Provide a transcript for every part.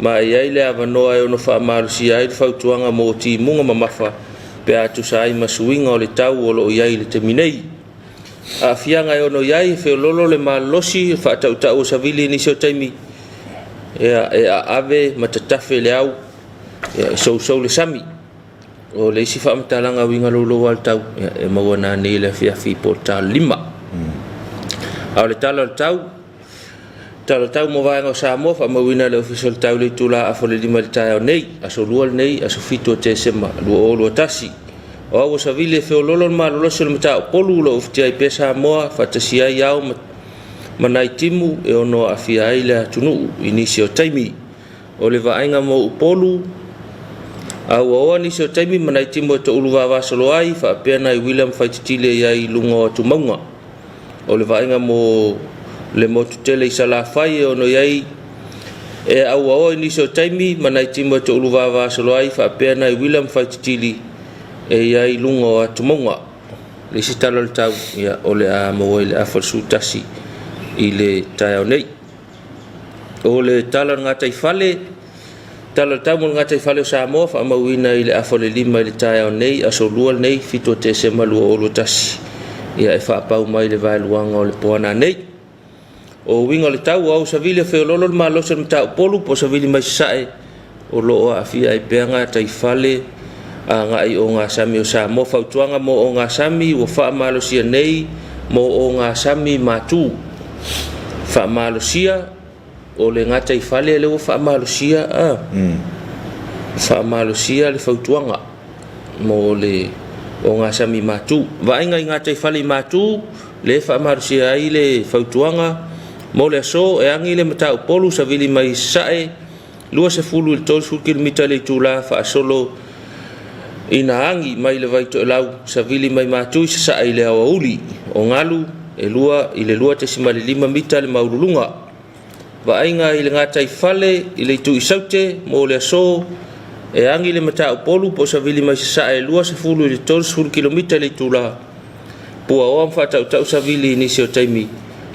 ma e i ai le avanoa e ono faamalosia ai le fautuaga mo timuga mamafa pe a tusa ai ma suiga o le tau o lo o i ai i le taimi nei. Aafiaga e ono i ai, e feoloolo le malolosi, faatautau o savili i nisi o taimi, ia, e aave ma tatafe le au, ia, e sousou le sami. O le isi faamatalaga uiga louloua o le tau, ia, e maua nanei i le afiafi po o le ta 5. A o le tala o le tau, tala o le tau mo vaega o Samoa, faamauina e le Ofisa o le Tau i le itula 4:30 i le taeao nei, aso 2 lenei, aso 7 o Tesema 2021. O au o savili e feoloolo le malolosi o le mataupolu o lo o ufitia ai pea Samoa, faatasi ai ao ma nai timu e ono aafia ai le atunuu i nisi o taimi. O le vaaiga mo Upolu, auaoa nisi o taimi ma nai timu e toulu vavasolo ai, faapea nai uila ma faititile i ai i luga o atumauga. O le vaaiga mo le motu tele i Salafai e ono i ai e auaoa i nisi o taimi ma nai timu e toulu vavasolo ai, faapea nai uila ma faititili e i ai i luga o atumauga. Le isi tala o le tau, ia, o le a maua i le afa o le 11 i le taeao nei. O le tala o le gataifale, tala o le tau mo le gataifale o Samoa, faamauina i le afa o le 5 i le taeao nei, aso 2 lenei, 7 o Tesema 2021, ia e faapau mai le vaeluaga o le poana nei. O uiga o le tau, o au savili o feoloolo le malosi o le mataupolu po o savili mai sasae o lo o aafia ai pea gataifale agai ogasami o Samoa. Fautuaga mo ogasami ua faamalosia nei mo ogasami matu. Faamalosia o le gataifale lea ua faamalosia, faamalosia le fautuaga mo le ogasami matu. Vaaiga i gataifale i matu, le faamalosia ai le fautuaga mo le aso e agi le mataupolu savili mai sasae 20 i le 30 kilomita le itula faasolo ina agi mai le vai toelau savili mai matu i sasae i le aoauli. O galu e 2 i le 2.5 mita le maululuga. Vaaiga i le gataifale i le itu i Saute mo le aso e agi le mataupolu po o savili mai sasae 20 i le 30 kilomita le itula. Puaoa ma faatautau savili i nisi o taimi.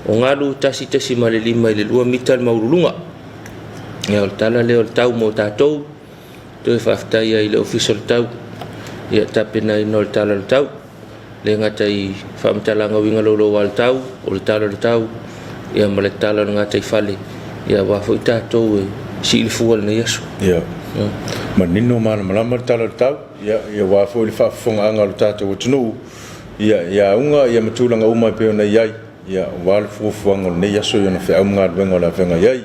O galu 1.5 i le 2 mita le maululuga. Ia, o le tala lea o le tau mo tatou. Toe faafetai ai i le Ofisa o le Tau ia tapenaina o le tala o le tau. Le gata i faamatalaga uiga louloua o le tau, o le tala o le tau, ia ma le tala o le gataifale, ia aua foi tatou e sii le fua i lenei aso. Ia, manino malamalama le tala o le tau, ia, aua foi le faafofogaaga o le tatou atunuu, ia, i auga ia ma tulaga uma e pei ona i ai, ia, aua le fuafuaga o lenei aso i ona feau ma galuega o le a feagai ai.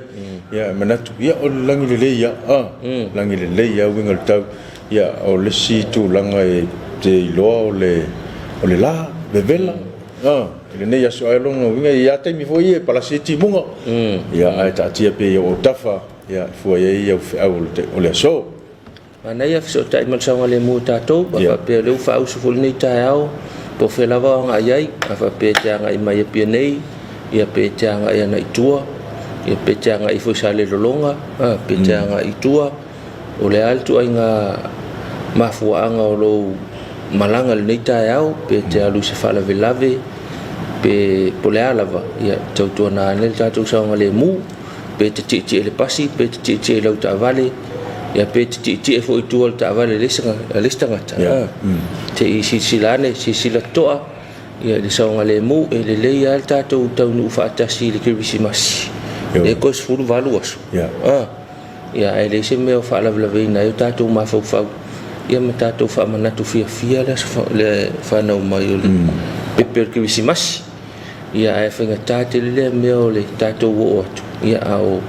Ia, e manatu, ia, o le lagi lelei lava, lagi lelei lava uiga o le tau. Ia, o le isi tulaga e te iloa o le la vevela i lenei aso, ae o lona uiga e i ai lava taimi foi ia e palasi ai timuga, ia, ae taatia pea i ou autafa, ia, e fua i ai au feau o le aso. Manaia fesootai ma le saogalemu o tatou, a faapea o lea ua faausu foi lenei taeao, po o fea lava o agai ai, a faapea e te agai mai Apia nei, ia pe te agai agai i tua, ia pe te agai foi i Salelologa, pe te agai i tua, o le a le ituaiga mafuaaga o lou malaga i lenei taeao, pe te alu i se faalavelave, pe po o le a lava, ia tautuana ane le tatou saogalemu, pe te tietie i le pasi, pe te tietie i lau taavale, ia pe te tietie foi i tua o le taavale a le isi tagata, se i silasila ane, silasila totoa ia i le saogalemu. E lelei lava le tatou taunuu faatasi i le Kerisimasi, lea toe 18 aso. Ia, ae leai se mea o faalavelaveina ai o tatou mafaufau, ia ma tatou faamanatu fiafia le aso le fanau mai o le pepe o le Kerisimasi. Ia, ae faigata tele lea mea o le tatou oo atu, ia, a o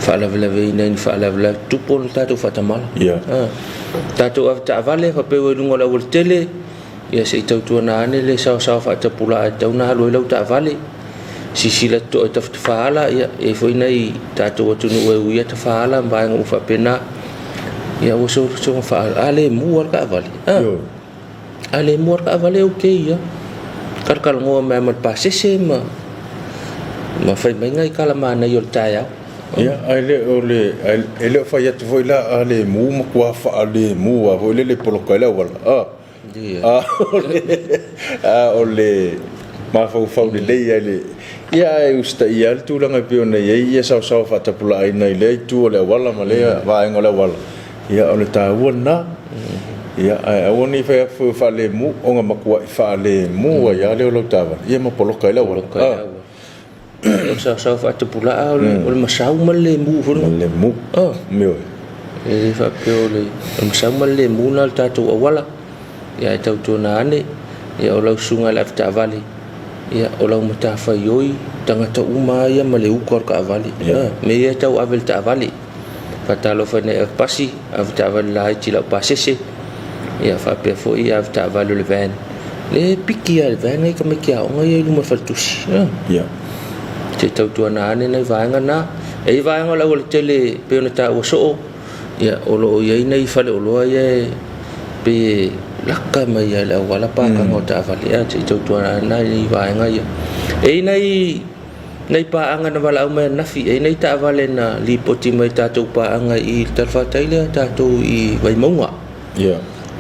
faalavelaveina i ni faalavelave tutupu ona tatou faatamala. Tatou avetaavale faapea ua i luga o le aualatele, ia se i tautuana ane le saosaoa faatapulaa e tatau ona alu ai lau taavale. Silasila totoa i tafatafaala, ia e i ai foi nai tatou atunuu e uia tafaala ma vaega uma faapena. Ia ua soona faa... a le mu lava le taavale, a le mu lava le taavale, okay ia. Talatalanoa mai lava ma le pasese ma fai mai nai tala manaia o le taeao. Ia, ae le o le, e le o fai atu foi la a le mu, matua faalemu lava foi lele e poloka ai le auala. A o le mafaufau lelei lava i le... Ia ae usitaia lava le tulaga e pei ona i ai ia saosaoa faatapulaaina i lea itu o le auala ma lea vaega o le auala, ia o le taua lena. Ia ae aua ne i fai atu foi ua faalemu, ona matuai faalemu ai lava lea o lau taavale, ia ma poloka ai le auala. Poloka ai le auala. O le saosaoa faatapulaa o le masau ma le lemu foi lena. Ma le lemu. Ioe. E le faapea o le masau ma le lemu lena o le tatou auala. Ia ae tautuana ane, ia o lau susuga i le avetaavale, ia o lau matafaioi, tagata uma lava ia ma le uka o le taavale. Yeah. Mea ia e tau ave i le taavale. Faatalofa i nai avepasi, avetaavale laiti laupasese, ia faapea foi avetaavale o le van. Le piki lava i le van nai tamaiti aoga ia i luma o le faletusi. Yeah. Se i tautuana ane nai vaega na. E i ai vaega o le aualatele e pei ona taua soo, ia o lo o i ai nai faleoloa ia e pei e laka mai lava i le auala pakaga o taavale. Ia se i tautuana ane nai vaega ia. E i ai nai nai paaga na valaau mai ananafi, e i ai nai taavale na lipoti mai i tatou paaga i le talafatai lea tatou i Vaimauga. Yeah.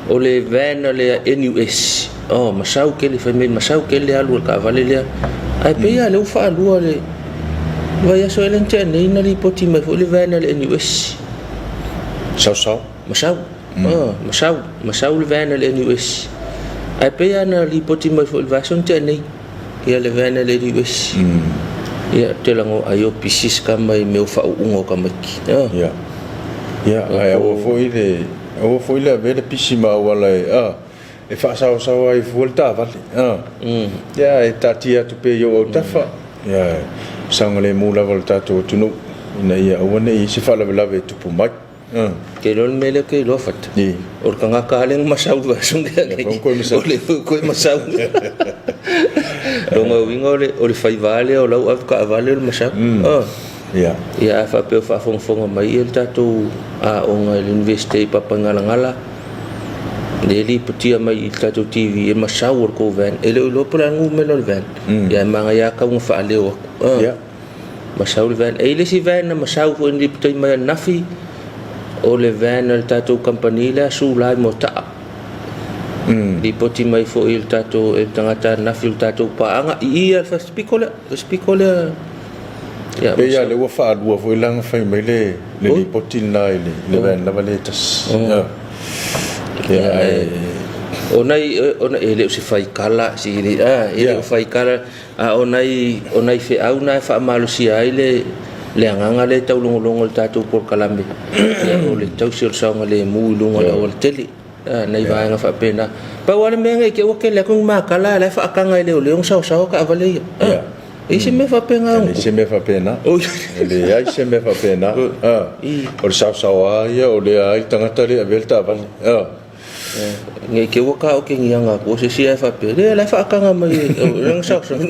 O le van a le NUS, oh, masau tele, fai mai masau tele alu a le taavale lea. Ae pei lava o lea ua faalua le vaiaso ea lea na tea nei na lipoti mai foi le van a le NUS. Saosao. Masau. Oh, masau, masau le van a le NUS. Ae pei lava na lipoti mai foi i le vaiaso na tea nei. Ia le van a le NUS. Ia, ou te lago ai o pisi se tama i mea o faauuga o tamaiti. Ia. Ia, ae aua foi le aua foi le avea le pisi ma auala e a e faasaosaoa ai fua le taavale. A. Ia, e taatia atu pea i ou autafa. Ia, e saogalemu lava lo tatou atunuu ina ia aua ne i i ai se faalavelave e tupu mai. Ke iloa le mea lea ou te iloa Fata. O le tagata lava lea na masau i le vaiaso lea nei, o lea foi ua toe masau. Lona uiga o le faiva lea o lau avetaavale o le masau. Ia. Ia a faapea o faafogafoga mai le tatou aoga i le Iunivesite i Papaigalagala, lea e lipotia mai i le tatou TV e masau o le tou van. E le o iloa po o le a le numera o le van. Ia ae manaia lava tau ina faaleo atu. Ia. Masau le van. E i ai le isi van na masau foi na lipoti mai ananafi, o le van a le tatou kamupani lea Sulai Motaa. Lipoti mai foi e le tatou e le tagata ananafi o le tatou paaga i i lava i le fasipiko lea, fasipiko lea. Ia, Pei lava lea ua faalua foi la ona fai mai le le lipoti lena i le le van lava lea e tasi. Ia, ae o nai e le o se faikala si e le o faikala. A o nai, o nai feau na e faamalosia ai le, le agaga lea e taulogologo i le tatou polokalame, ia, o le tausi o le saogalemu i luga o le aualatele, a, nai vaega faapena. Pau lava le mea nei te i ua tele atu ni matala a o la e faataga e leoleo ona saosaoa taavale ia. A, e i ai se mea faapena o E leai se mea faapena. E leai se mea faapena. A, o le saosaoa ia o lea ai le tagata lea e avea le taavale. A. Ne i te i ua taokegiaga atu o se isi ae faapea, le la e faataga mai e lana saosaoa.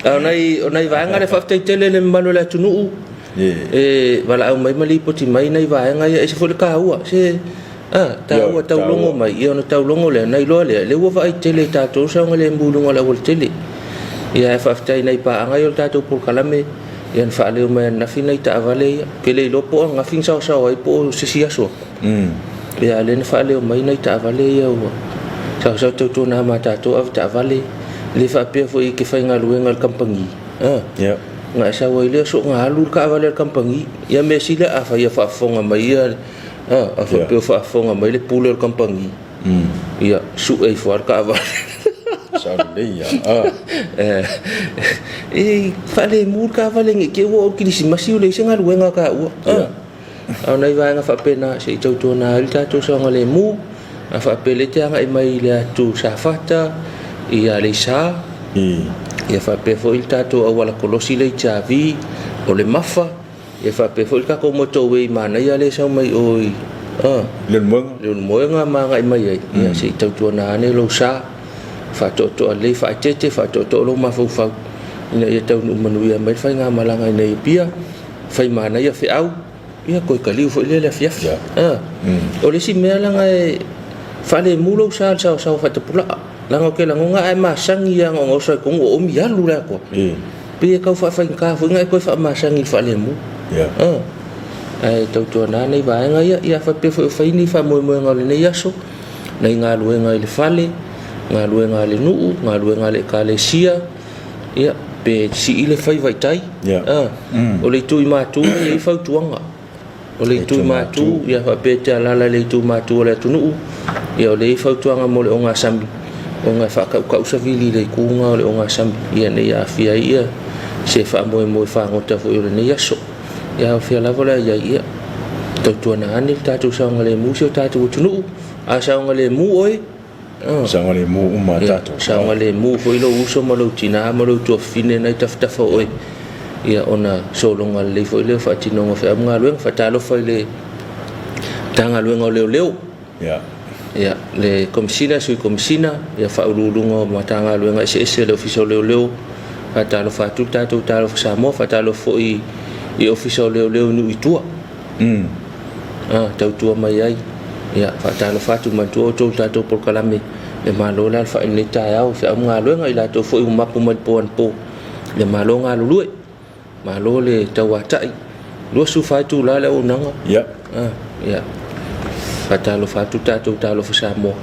A o nai, o nai vaega lea, faafetai tele i le mamalu o le atunuu e valaau mai ma lipoti mai nai vaega ia, e ese foi le taua, se a, taua taulogo mai, ia ona taulogo lea, ona iloa lea, lea ua vaai tele e tatou le saogalemu i luga o le aualatele. Ia ae faafetai i nai paaga ia o le tatou polokalame, ia na faaleo mai ananafi nai taavale ia. Ou te le iloa po o ananafi na saosaoa ai po o se isi aso atu. Ia a o lea na faaleo mai nai taavale ia ua saosaoa tautuana ma tatou avetaavale, le faapea foi e te faigaluega i le kamupani, a, ona e sau ai lea soona alu le taavale a le kamupani. Ia mea sili afai e faafofoga mai ia, a, a faapea o faafofoga mai le pule o le kamupani, ia sue ifo lava le taavale. Sao lelei lava. E faalemu le taavale ne i te i ua oo i le kerisimasi ua leai se galuega a taua. A o nai vaega faapena se i tautuana ai le tatou saogalemu, a faapea lea e te agai mai i le atu Safata, i Aleisa, ia faapea foi le tatou auala kolosi lea i Tiavi, o le Mafa, ia faapea foi le tatou motorway manaia lea e sau mai o i Leulumoega. Leulumoega ma agai mai ai, ia se i tautuana ane lou sa, faatoatoa lelei, faaeteete, faatoatoa lou mafaufau ina ia taunuu manuia mai le faigamalaga i inei i Apia. Fai manaia feau, ia toe taliu foi lea i le afiafi. O le isi mea leaga e faalemu lou sa i le saosaoa faatapulaa, leaga ou te lagona a e masani lava na ona oso lava i totonu ua oomi alu le atoa. Pei e tau faafaigata foi ona e toe faamasani i le faalemu. Ae tautuana nai vaega ia, ia faapea foi o fai ni faamoemoega o lenei aso, nai galuega i le fale, galuega a le nuu, galuega a le ekalesia, ia, pe sii le faiva i tai. Yeah. Ah, O le itu i Matu e i ai fautuaga. O le itu i Matu, ia faapea e te alaala i le itu Matu o le atunuu, ia o lea e i ai fautuaga mo le ogasami, ona e faatautau savili i le ituga o le ogasami, ia ne i aafia ai ia se faamoemoe fagota foi o lenei aso. Ia o fea lava o le a i ai, ia tautuana ane le tatou saogalemu i si o tatou atunuu. A saogalemu oe, Saogalemu uma a tatou. Saogalemu foi lou uso ma lou tinā ma lou tuafafine na i tafatafa o oe, ia ona sologa lelei foi lea o faatinoga o feau ma galuega. Faatalofa i le Matagaluega o Leoleo, ia le Komesina, Sui Komesina, ia Faauluuluga o Matagaluega eseese a le Ofisa o Leoleo. Faatalofa atu le tatou Talofa Samoa, faatalofa foi i Ofisa o Leoleo i nuu i tua. Tautua mai ai. Ia, faatalofa atu, manatua outou i le tatou polokalame le Malo le alafai i lenei taeao i feau ma galuega, i latou foi ua mapu mai le po anapo. Ia malo galulue, malo le tauatai, 24 itula le auaunaga. Ia. Ia, faatalofa atu le tatou Talofa Samoa.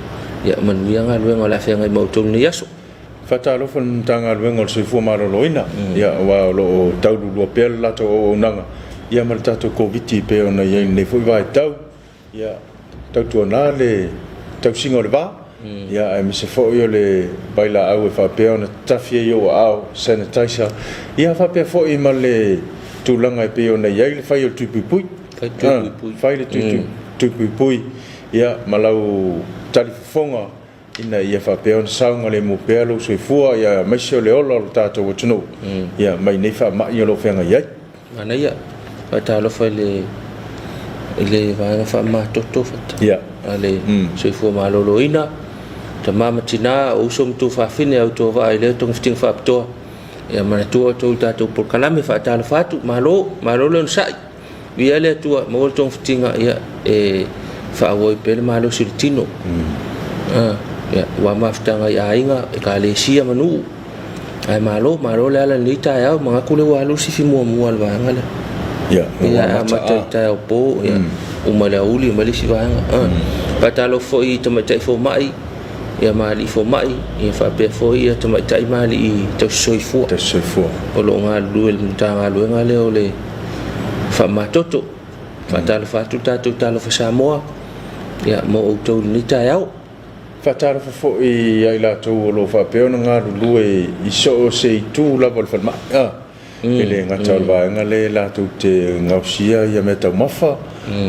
Ia, manuia galuega o le a feagai ma outou i lenei aso. Faatalofa i le Matagaluega o le Soifua Maloloina, ia, aua o lo o taululua pea le latou auaunaga ia ma le tatou Koviti e pei ona i ai i lenei foi vaitau. Ia, tautuana le tausiga o le va, ia, aemaise foi o le vailaau e faapea ona tatafi ai i ou aao, sanitizer, ia faapea foi ma le tulaga e pei ona i ai le fai o le tui puipui. Fai le tui puipui. Fai le tui puipui, ia, ma lau talifofoga ina ia faapea ona saogalemu pea lou soifua, ia aemaise o le ola o le tatou atunuu, ia mai nei faamai o lo o feagai ai. Manaia. Faatalofa i le i le vaega faamamatoto a le Soifua Maloloina, tama ma tina, o uso ma tuafafine, autovaa i lea togafitiga faapitoa. Ia manatua outou i le tatou polokalame. Faatalofa atu, malo, malo le onosai. Viia le Atua, maua le togafitiga ia e faaauau ai pea le malosi o le tino. Ia, aua mafutaga i aiga, ekalesia ma nuu. Ae malo, malo le ala i lenei taeao, manatu lea ua alu le sifi muamua a le vaega lea. Ia, Ia amata i le taeao po, ia, uma i le aoauli omai le isi vaega. Faatalofa foi i tamaitai fomai, ia ma alii fomai, ia faapea foi ia tamaitai ma alii tausisoifua. Tausisoifua. O lo o galulue i le Matagaluega lea o le Faamamatoto. Faatalofa atu le tatou Talofa Samoa, ia, mo outou i lenei taeao. Faatalofa foi ia i latou o lo o faapea ona galulue i so o se itu lava o le falemai. E le gata o le vaega lea latou te gaosia ia mea taumafa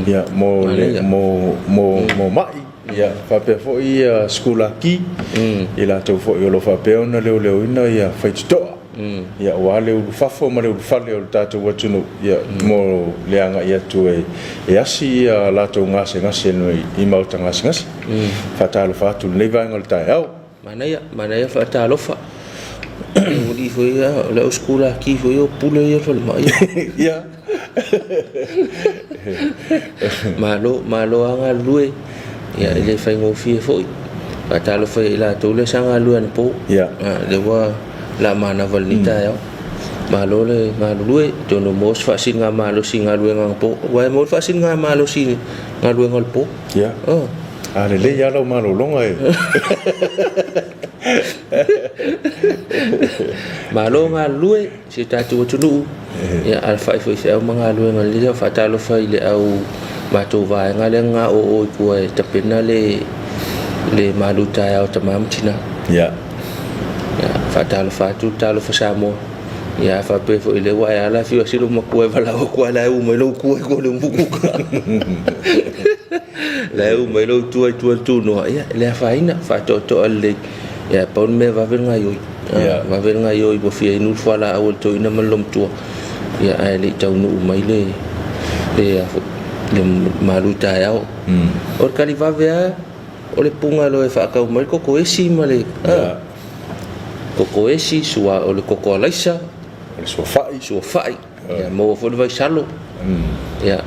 ia, mo, le, mo, mo, mo mai, ia, faapea foi ia sikulaki, i latou foi o lo o faapea ona leoleoina ia faitotoa, ia, aua le ulufafo ma le ulufale o le tatou atunuu, ia, mo le agai atu e asi ia latou gasegase i maota gasegase. Faatalofa atu i lenei vaega o le taeao. Manaia, manaia faatalofa. O alii foi ia, o le au sikulaki foi ia o pule ia o le falemai. Ia. Malo, malo lava galulue. Ia, e le faigofie foi. Faatalofa ia i latou lea sa galulue anapo. Ia. Lea ua la manava i lenei taeao. Malo le galulue, atonu ua maua se faasiligamalosi i galuega anapo. Aua e maua le faasiligamalosi i galuega o le po. Ia. A lelei lava lau malologa e. Malo galulue si o tatou atunuu. Ia alafai foi i feau ma galuega lelei. Faatalofa i le au matou vaega lea na gaoo i tua e tapena le malu taeao a tama ma tina. Ia. Ia, faatalofa atu le Talofa Samoa. Ia, a faapea foi lea ua e ala afio atu lou matua e valaau atu ai, la e u mai lou tua i tua i le umukuka. La e u mai lou tua i tua i le tunoa, ia, e le afaina, faatoatoa lelei. Ia, pau le mea vave le gaoioi. Vave le gaoioi ua fia inu le fualaau a le toeaina ma le loomatua. Ia, ae le i taunuu mai le le malu taeao. O le tali vave lava, o le puna loa e faatau mai le koko esi ma le koko esi, sua, o le koko alaisa, o le suafai, suafai, ia maua foi le vaisalo. Ia,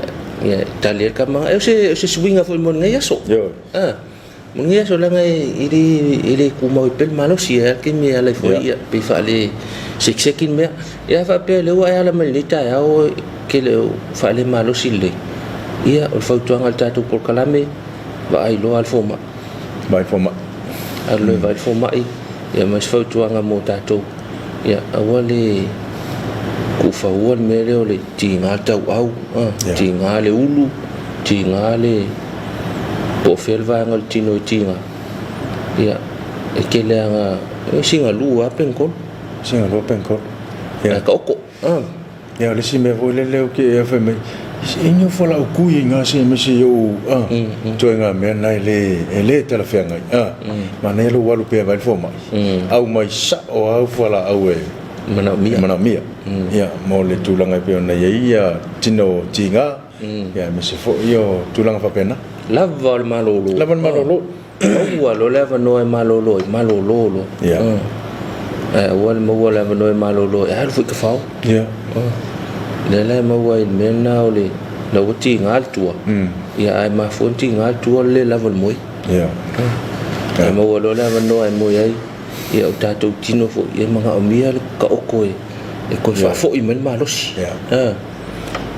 ia tali ai le tama. E o se suiga foi mo lenei aso. Mo lenei aso leaga e le tumau ai pea le malosi, e i ai lava le taimi e ala ai foi, ia, pei faale sekiseki le mea. Ia a faapea lea ua e ala mai i lenei taeao e te le o faalemalosi lelei, ia o le fautuaga i le tatou polokalame, vaai loa le fomai. Vaai fomai. Alu loa e vaai le fomai, ia ma isi fautuaga mo tatou, ia aua le tuufaua le mea lea o le tiga le tauau, tiga le ulu, tiga le po o fea le vaega o le tino e tiga. Ia, e tele lava ina sina lua lava penitolo. Sina lua penitolo. Ia. Ae taoto. Ia, o le isi mea foi lele ou te fai mai, e ni fualaau tui i gā se aemaise i ou ituaiga mea na e le talafeagai. Manaia lou alu pea e vaai le fomai, aumai sao lava au fualaau e manaomia. Manaomia. Ia, mo le tulaga e pei ona i ai ia tino tiga, ia aemaise foi o tulaga faapena. Lava o le malolo. Lava o le malolo. Maua loa le avanoa e malolo ai, malolo loa. Ae aua le maua le avanoa e malolo ai, alu foi i tafao. Lea la e maua ai i le mea lena o le la ua tiga le tua, ia ae mafua ona tiga le tua o le le lava o le moe. Ae maua loa le avanoa e moe ai, ia o tatou tino foi e manaomia le taoto e toe faafoi mai le malosi.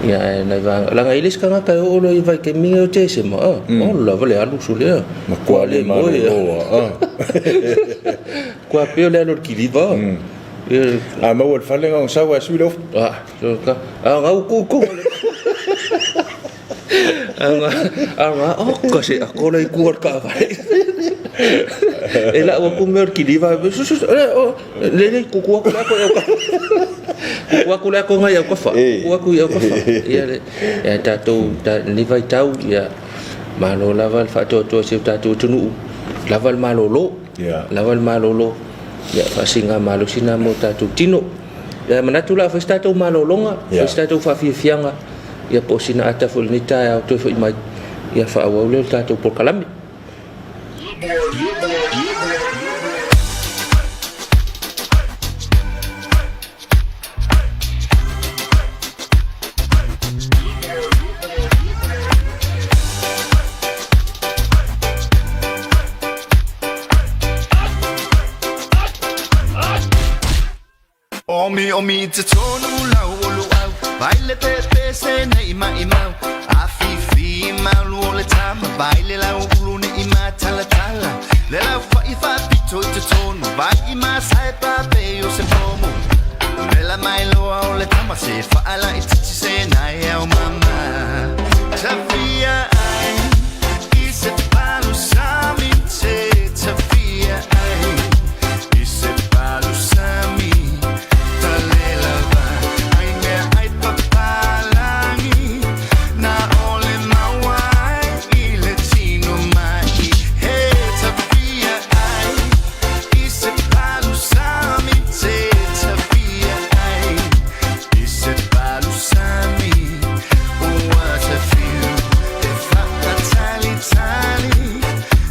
Ia ae nai vaega, leaga e le isi tagata e oo loa i le vaitaimi lenei o Tesema, ola lava le alu sole, a. Matua le malolo a. Matua pei o le alu o le kiliva. A maua i le fale na ona sau lava e sui le ofa. A na ua tu i totonu o le A oka se ato la i tua o le taavale. E lau atu mea o le kiliva, le le tutu atu le ato i autafa. Tutu atu le ato na i autafa. Tutu atu i autafa. Ia le ia tatou lenei vaitau ia malo lava le faatoatoa i si o tatou atunuu, lava le malolo. Lava le malolo. Ia faasiligamalosi lena mo tatou tino. Ia manatu la fai se tatou malologa, fai se tatou faafiafiaga. Ia po o sina ata foi i lenei taeao toe foi mai, ia faaauau lea o le tatou polokalame. Omi omi i totonu lau o luau Vai le pepese nei maimau Afifi malu o le tama Vai le lau ulu nei matalatala Le lau fa'i faapito i totonu Vai i masae pape o se pomu Vela mai loa o le tama Se faala i titi se nai au mama Tafia ai I se palu sami te tafia ai I se palu sami Talela ai mea ai papalangi Na ole maua ai i le tino mai He tafia ai I se palu sami te tafia ai I se palu sami Ua tafiu E whakatalitali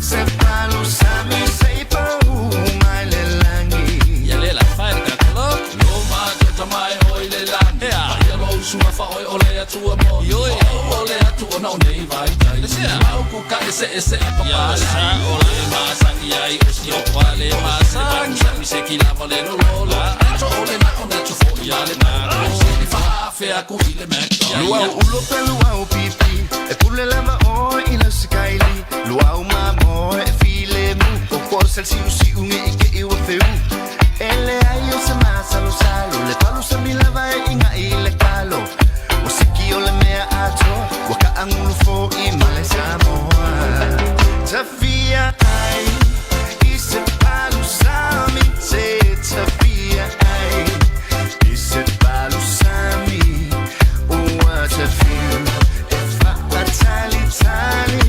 Se palu sami se pau mai le langi Ia le la fai ka kolok Lo ma to tamai oi le langi Ea Ia lo usunga fa oi o le atua mo Ioi O le atu o na o nei vai tai Le sea Mau ku ka ese ese a papa Ia sa o le ma sangi ai o si o pa le ma sangi Sami se ki lava le lo lo lo To o le na o na to fo ia le na Se ni fa fe aku i le mek Luau ulo pe luau pipi E pule lava o i lau sakaili Luau ma mo e file mu O ko sel siu siu nge i ke i wa feu E le ai o se masalo salo Le palu sa mi lava e inga i le kalo O siki o le mea atoa Ua ka angulu fo i male Samoa Tafia ai I se palu sami te tafia ai I se palu sami Ua tafiu E whakatalitali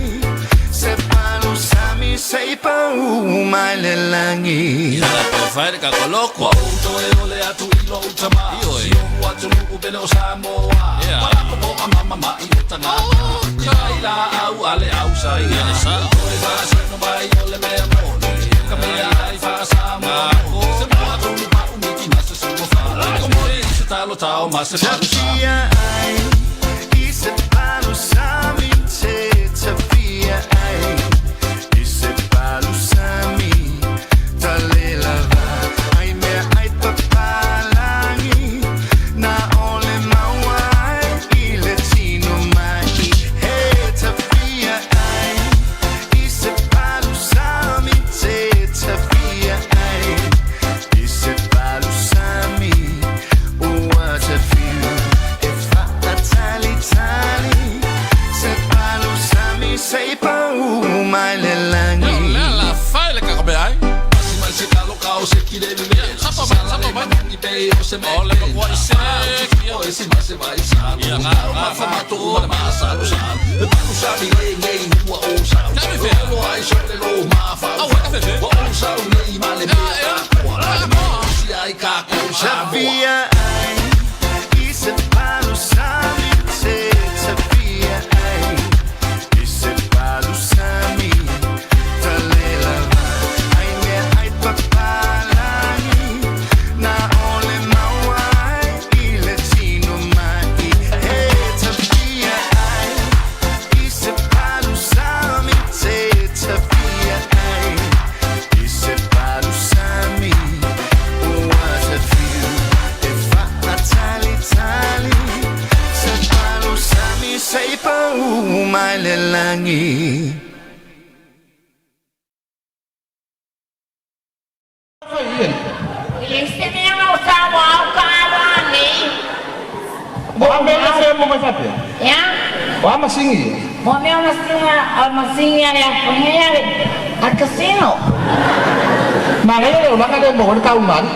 Se palu sami se pau mai le langi Ia la pe fai ka koloko Wa u toe o le atu i lo utama Si o atu lu pele o Samoa Wala ko po a mama ma i o tanga Ia i la au a le au sa ia le sa Toe fa sa no mai o le mea moni Ka mea ai fa Samoa Se mo atu lu pa umiki na se sua fa Ko mo i se talo tao ma se palu sami Tafia ai I se palu sami te tafia ai I se palu sami Talela va ai mea ai papalangi Na ole maua ai i le tino mai He tafia ai I se palu sami te se i pau mai le lagi. Tafia ai i se palu sami te tafia ai i se palu sami ta lela ai mea ai papalagi na ole maua ai i le tino mai he tafia ai i se palu sami te tafia ai i se palu sami ua tafiu e faatalitali se palu sami se i pau mai le lagi. O a mea ia fea mo mai faapea? O a masigi ia? Mo mea o masingi a le afonia le a casino. Manaia le olaga lea e maua ai le taugani.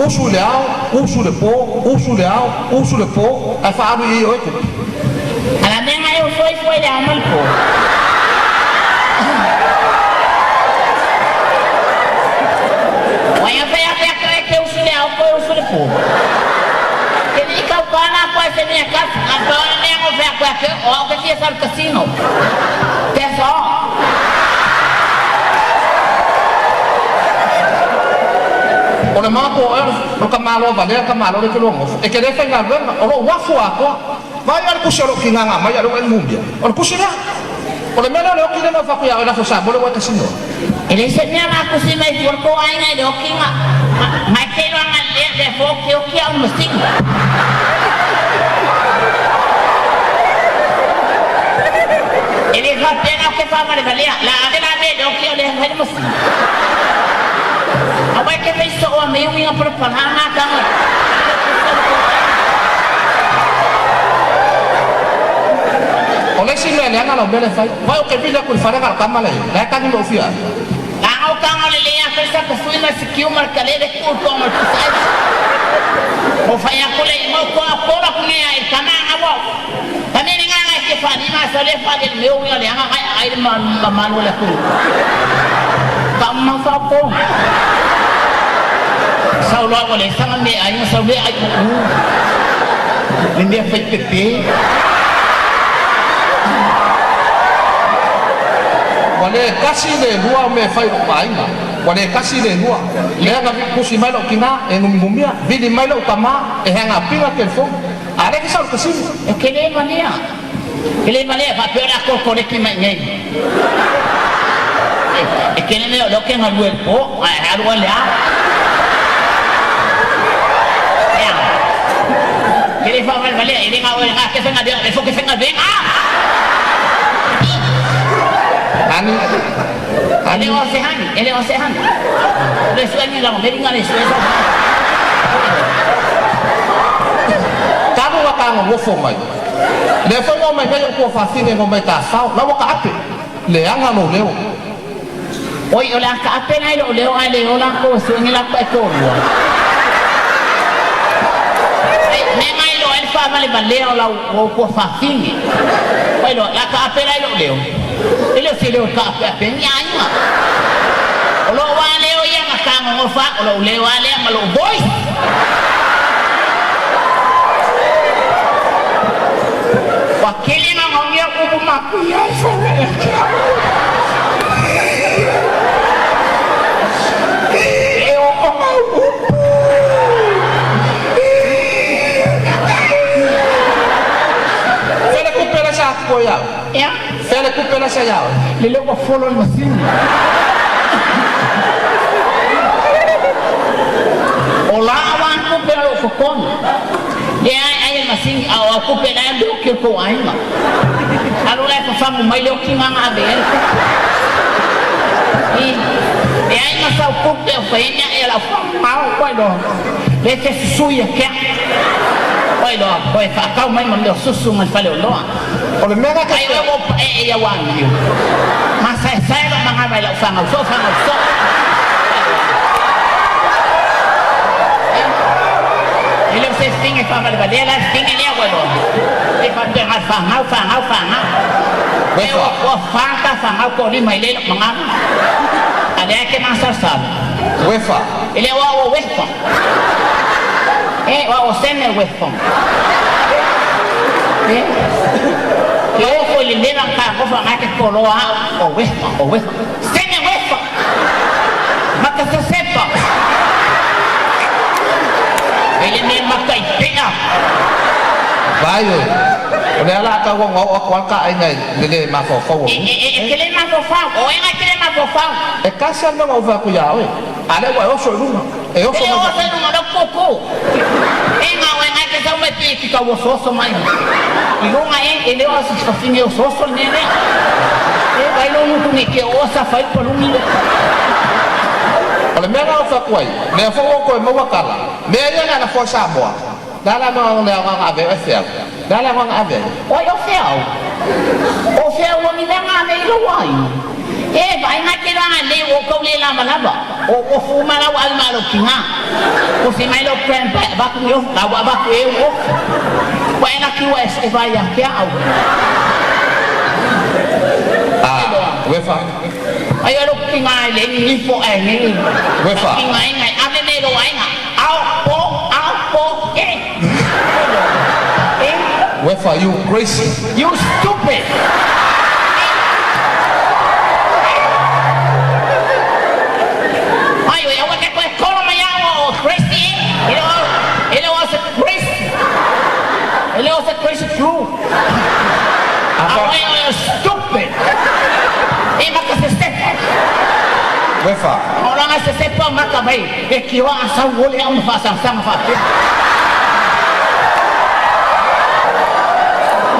Usu i le ao, usu i le po, usu i le ao, usu i le po, ae faaalu i ai oe tupe. A la mea nga e uso ifo i le ao ma le po. Ua ia fai a pea ke usu i le ao po e usu i le po. Ke ni kau kana ko se mea kasi, a pa o mea ngo fea ko ke o au ke fia sa le casino. That's all. O le mapo o o ka malo valea ka malo le ke loa gofo. E ke le faigaluega, o lou afu atoa. Vaai lava le kusi o lou kigāgā mai a o lea ua e numia. O le kusi lea. O le mea lea o le oki lea na ou fai atu ia oe lafo Samoa lea ua e kasino ai. E le se mea la kusi mai fua ko aiga i le okiga. Mai ke loa lea le fo ke oki au masingi. E le faapea na ke faavalevale'a la ave la me le oki o le fai le masini. Aua e ke faiso'o a mei uiga palapalā gataga. O le isi mea leaga lau mea lea e fai, vaai ou te vili atu i le fale na o le tama lea e i ai, la e tagi mai ou fia ai. Laga o taga o le lē afe sa tasui ma le sikiu ma le tale le tuu i toga o le pusa esi. Mo fai atu le igoa o toga pola ku nei a i le tama aga ua ka mea le gaga e fia faalima a sa lea faale le mea uiga leaga agai agai le mamalu o le atunuu. Taumamafa o po. Sau loa ua le saga me aiga sau le ai uu le mea fai pepe. Ua le tasi le lua o mea e fai i lou aiga. Ua le tasi le lua. Lea na tusi mai lou tina e numinumia, vili mai lou tama e hagapiga telefoni. A o lea e te sau i le kasino. E ke le valea. Ke le valea faapea o le a kolekoleki mai i nei. E kele mea o lea ou te galue i le po, ae alu oe i le ao. Ea. Ke le faavalevalea, e le gau e ke faigaluega, o lea foi ou te faigaluega. Ani, E le ani. o se hani, e le o se hani. Le sue ni lava meri nga le sue sa. Talu ona ta nonofo mai. Lea foi na omai nei ou tuafafine na omai tafao. La ua taape. Leaga lou leo. Oi, o le a taape la i lou leo ae le o latou e sue ni latou e toalua. Ai, mea nga iloa ai le faavalevalea o lau o tuafafine. Oi loa, la taape la i lou leo. E le o se leo e taapeape ai ni aiga. O lou lava leo ia na fetagogofa au, o lou leo lava lea ma lou voice. Ua tele gaogaogia upu mapuia ai faiga ia te au. E oo mau upu. Fea le tupe la sa atu ia oe? Ea? Fea le tupe la sa ia oe? Lele ua folo le masini. O la aua tupe o lou totogi. Lea e ai e le masini, a o au tupe la e alu i le oki o le tou aiga. Alu la e fafagu mai le okiga na ave ai le tupe. I, leai ma sau tupe o fai ai mea e lau faamao koe loa. Le te susui e ke au. Ua iloa toe faatau mai ma mea o susu mai le faleoloa. O le mea lena Ai oe ua ou paee ia ua amio. Masaesae lou manava i lau fanau soo fanau soo. E le o se fine e faavalevalea la le fine lea ua iloa. E faapena le fanau, fanau, fanau. E ua, ua fa ta fanau tolima i le lou manava. A lea e te masalosalo. Uefa. E le o au o uefa. E o au o sene uefa. E, ke ofo i le leva ka ofa ngai ke poloa au o uefa, o uefa. Sene uefa. Maka sesepa. E le mea maka i pea. Vai oe. O lea o le a tau ona oo atu lava ta aiga i le le mafaufau o E, e, e, e te le mafaufau. O e ngai te le mafaufau. E tasi lava le mea na ou fai atu ia oe. A lea ua e oso i luga. E oso E mai oso i luga o lau koko. E nga oe ngai te sau mai pe e te tau osooso mai. I luga e, e le o se fafine osooso le mea lea. E vai lo ngutu nei ke o sa fai palungi le. O le mea lena ou fai atu ai, lea foi ua ou toe maua tala, mea ia na lafo ai Samoa, le a la le aoga na ave ai oe feau? Le a le aoga na ave ai? Oi o feau. O feau o ni mea na ave i lou aiga. E vaai ngai te loaga le o tou le lavalava. O ofu uma la ua ave ma lou tiga. Ofi mai lou grandpa e avatu ni ofu, la ua avatu e ou ofu. Ua e laki ua e vaai ia te au. A, uefa. Ai o lou tiga e le nifo ae nei. Uefa. Tiga inga e ave me lou aiga. Ao po, ao po, e. E. Uefa, you crazy. You stupid. Ai oi, aua te koe kolo mai au o crazy e. E le o, e le o se crazy. E le o se crazy flu. A oe o stupid. E maka se sepa. Uefa. O langa se sepa maka mai. E ki oa a sau ole au ma faasagasama faapea.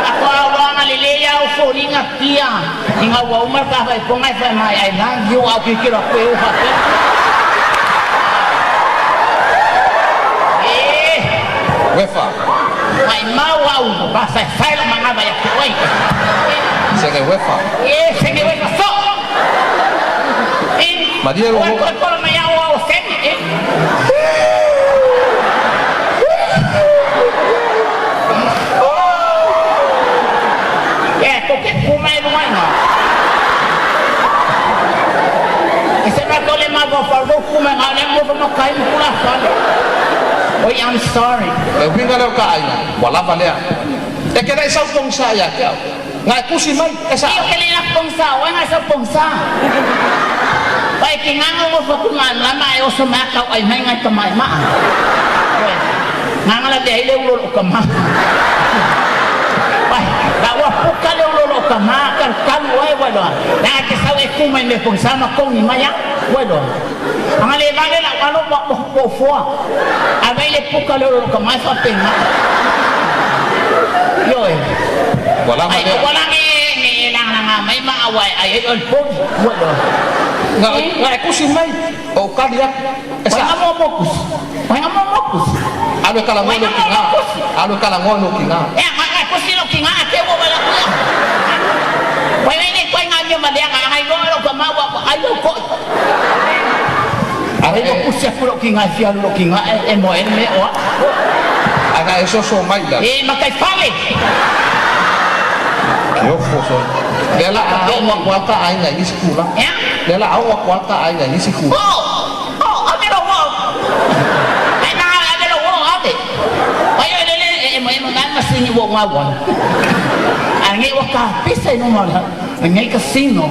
Faatoa uloaga lelei au foliga tia ina ua uma le tafaitoga e fai mai, I love you, a ou tilotilo atu e u faapea. E! Uefa. Maimau au masaesae lou manava ia te oe. Sege uefa. E, sege uefa soo. E, Malie lou ua oo. toe kolo mai au ao sege, e. E, tou te ku mai luga ina. E se matou le mafaufau lou ku mai ga le mo fa makai ma kula fale. Oi, I'm sorry. Le uiga lea o ta aiga, ua lava lea. E te le i sau pogisa ia te au. Na e tusi mai, e sa. Io ke le la pogisa, oe ngai sau pogisa. Pai ki nganga ngo fa ku ma e oso ma kau ai mai ngai ka mai ma. Oe. Nganga la te ai le ulo o ka ma. Pai, la ua puka le ulo o ka ma ka kalu oe wa loa. La ke sau e ku mai me pogisa ma kongi mai a. Wa loa. Anga le vale la alo wa wa foa. A vai le puka le ulo o ka ma fa penga. Ioe. Ua lava Ai lea. ua la nge nge lagalaga mai ma aua ai ai o le pogi. Ua loa. Na, na e tusi mai, o ou tali atu. E Oi sa. nga mo mo kusi. Oi nga mo mo kusi. Alu e talanoa i lou tiga. Alu e talanoa i lou tiga. E nga nga kusi lou tiga a ke ua wala kuia. Oi ngai nei koe nga mea ma lea nga ngai loa lou ka mau a ai lou koi. Are Ai ua e, kusi aku lou tiga e fia alu lou tiga e e moe le mea oa. a na e soso mai i lalo. E matai fale. Ke ofo sole. Lea la a oo atu lava ta aiga i nisi tulaga. Ea? Lea la a oo atu lava ta aiga i nisi tulaga. Oo! Oo, ave lou oo. Ai na ave lou oo, ave. Ai oi lele e e moe moe ma sini ua ngau ai. A nei ua kapisa i luma o le nei casino.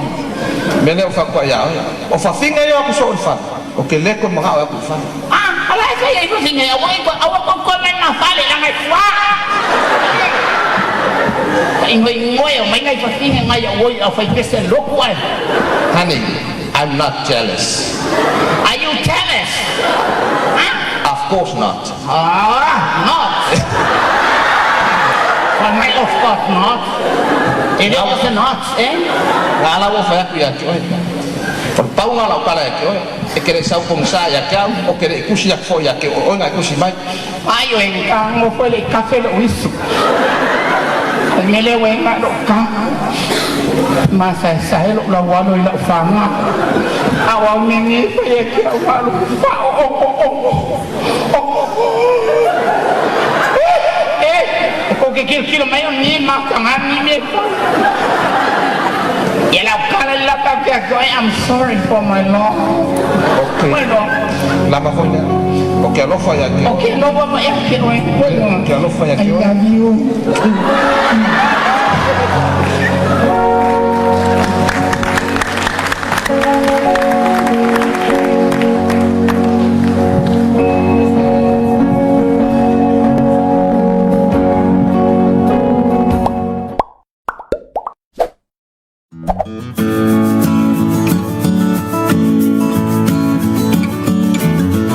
Mea lea o fai atu ai ia oe. O fafiga ia o aku soo i le fale, ou te le toe manao e aku i le fale. A, ala e fai ai fafiga ia, aua i aua kou toe mai ma fale langa e fua. Ka ingoingoe o mai ngai fafiga ngai au oi au fai pese loku ai. Honey, I'm not jealous. Are you jealous? Ha? Of course not. Ah, not. Fai mai of course not. E le o se not, eh? Na ala ua fai atu ia te oe. O le Pau lena o lau tala ia te oe, e te le i sau pogisa ia te au, ou te le i tusi atu foi ia te oe, o oe na e tusi mai. Ai oe nga mo foi le kafe lo isu. Mele we nga lo ka. Ma sa sa lo la walo i la fanga. Awa mimi fa ye ke au ma lo fa o o o o. Eh, ko ke kilo kilo mai o ni ma ka nga ni me fa. Ye la kala la ka ke ko I'm sorry for my love. Okay. Bueno, Lama foi lea. O ke alofa ia te oe. okay, no va ma ya ke oe. O ke alofa ia I te oe. love you.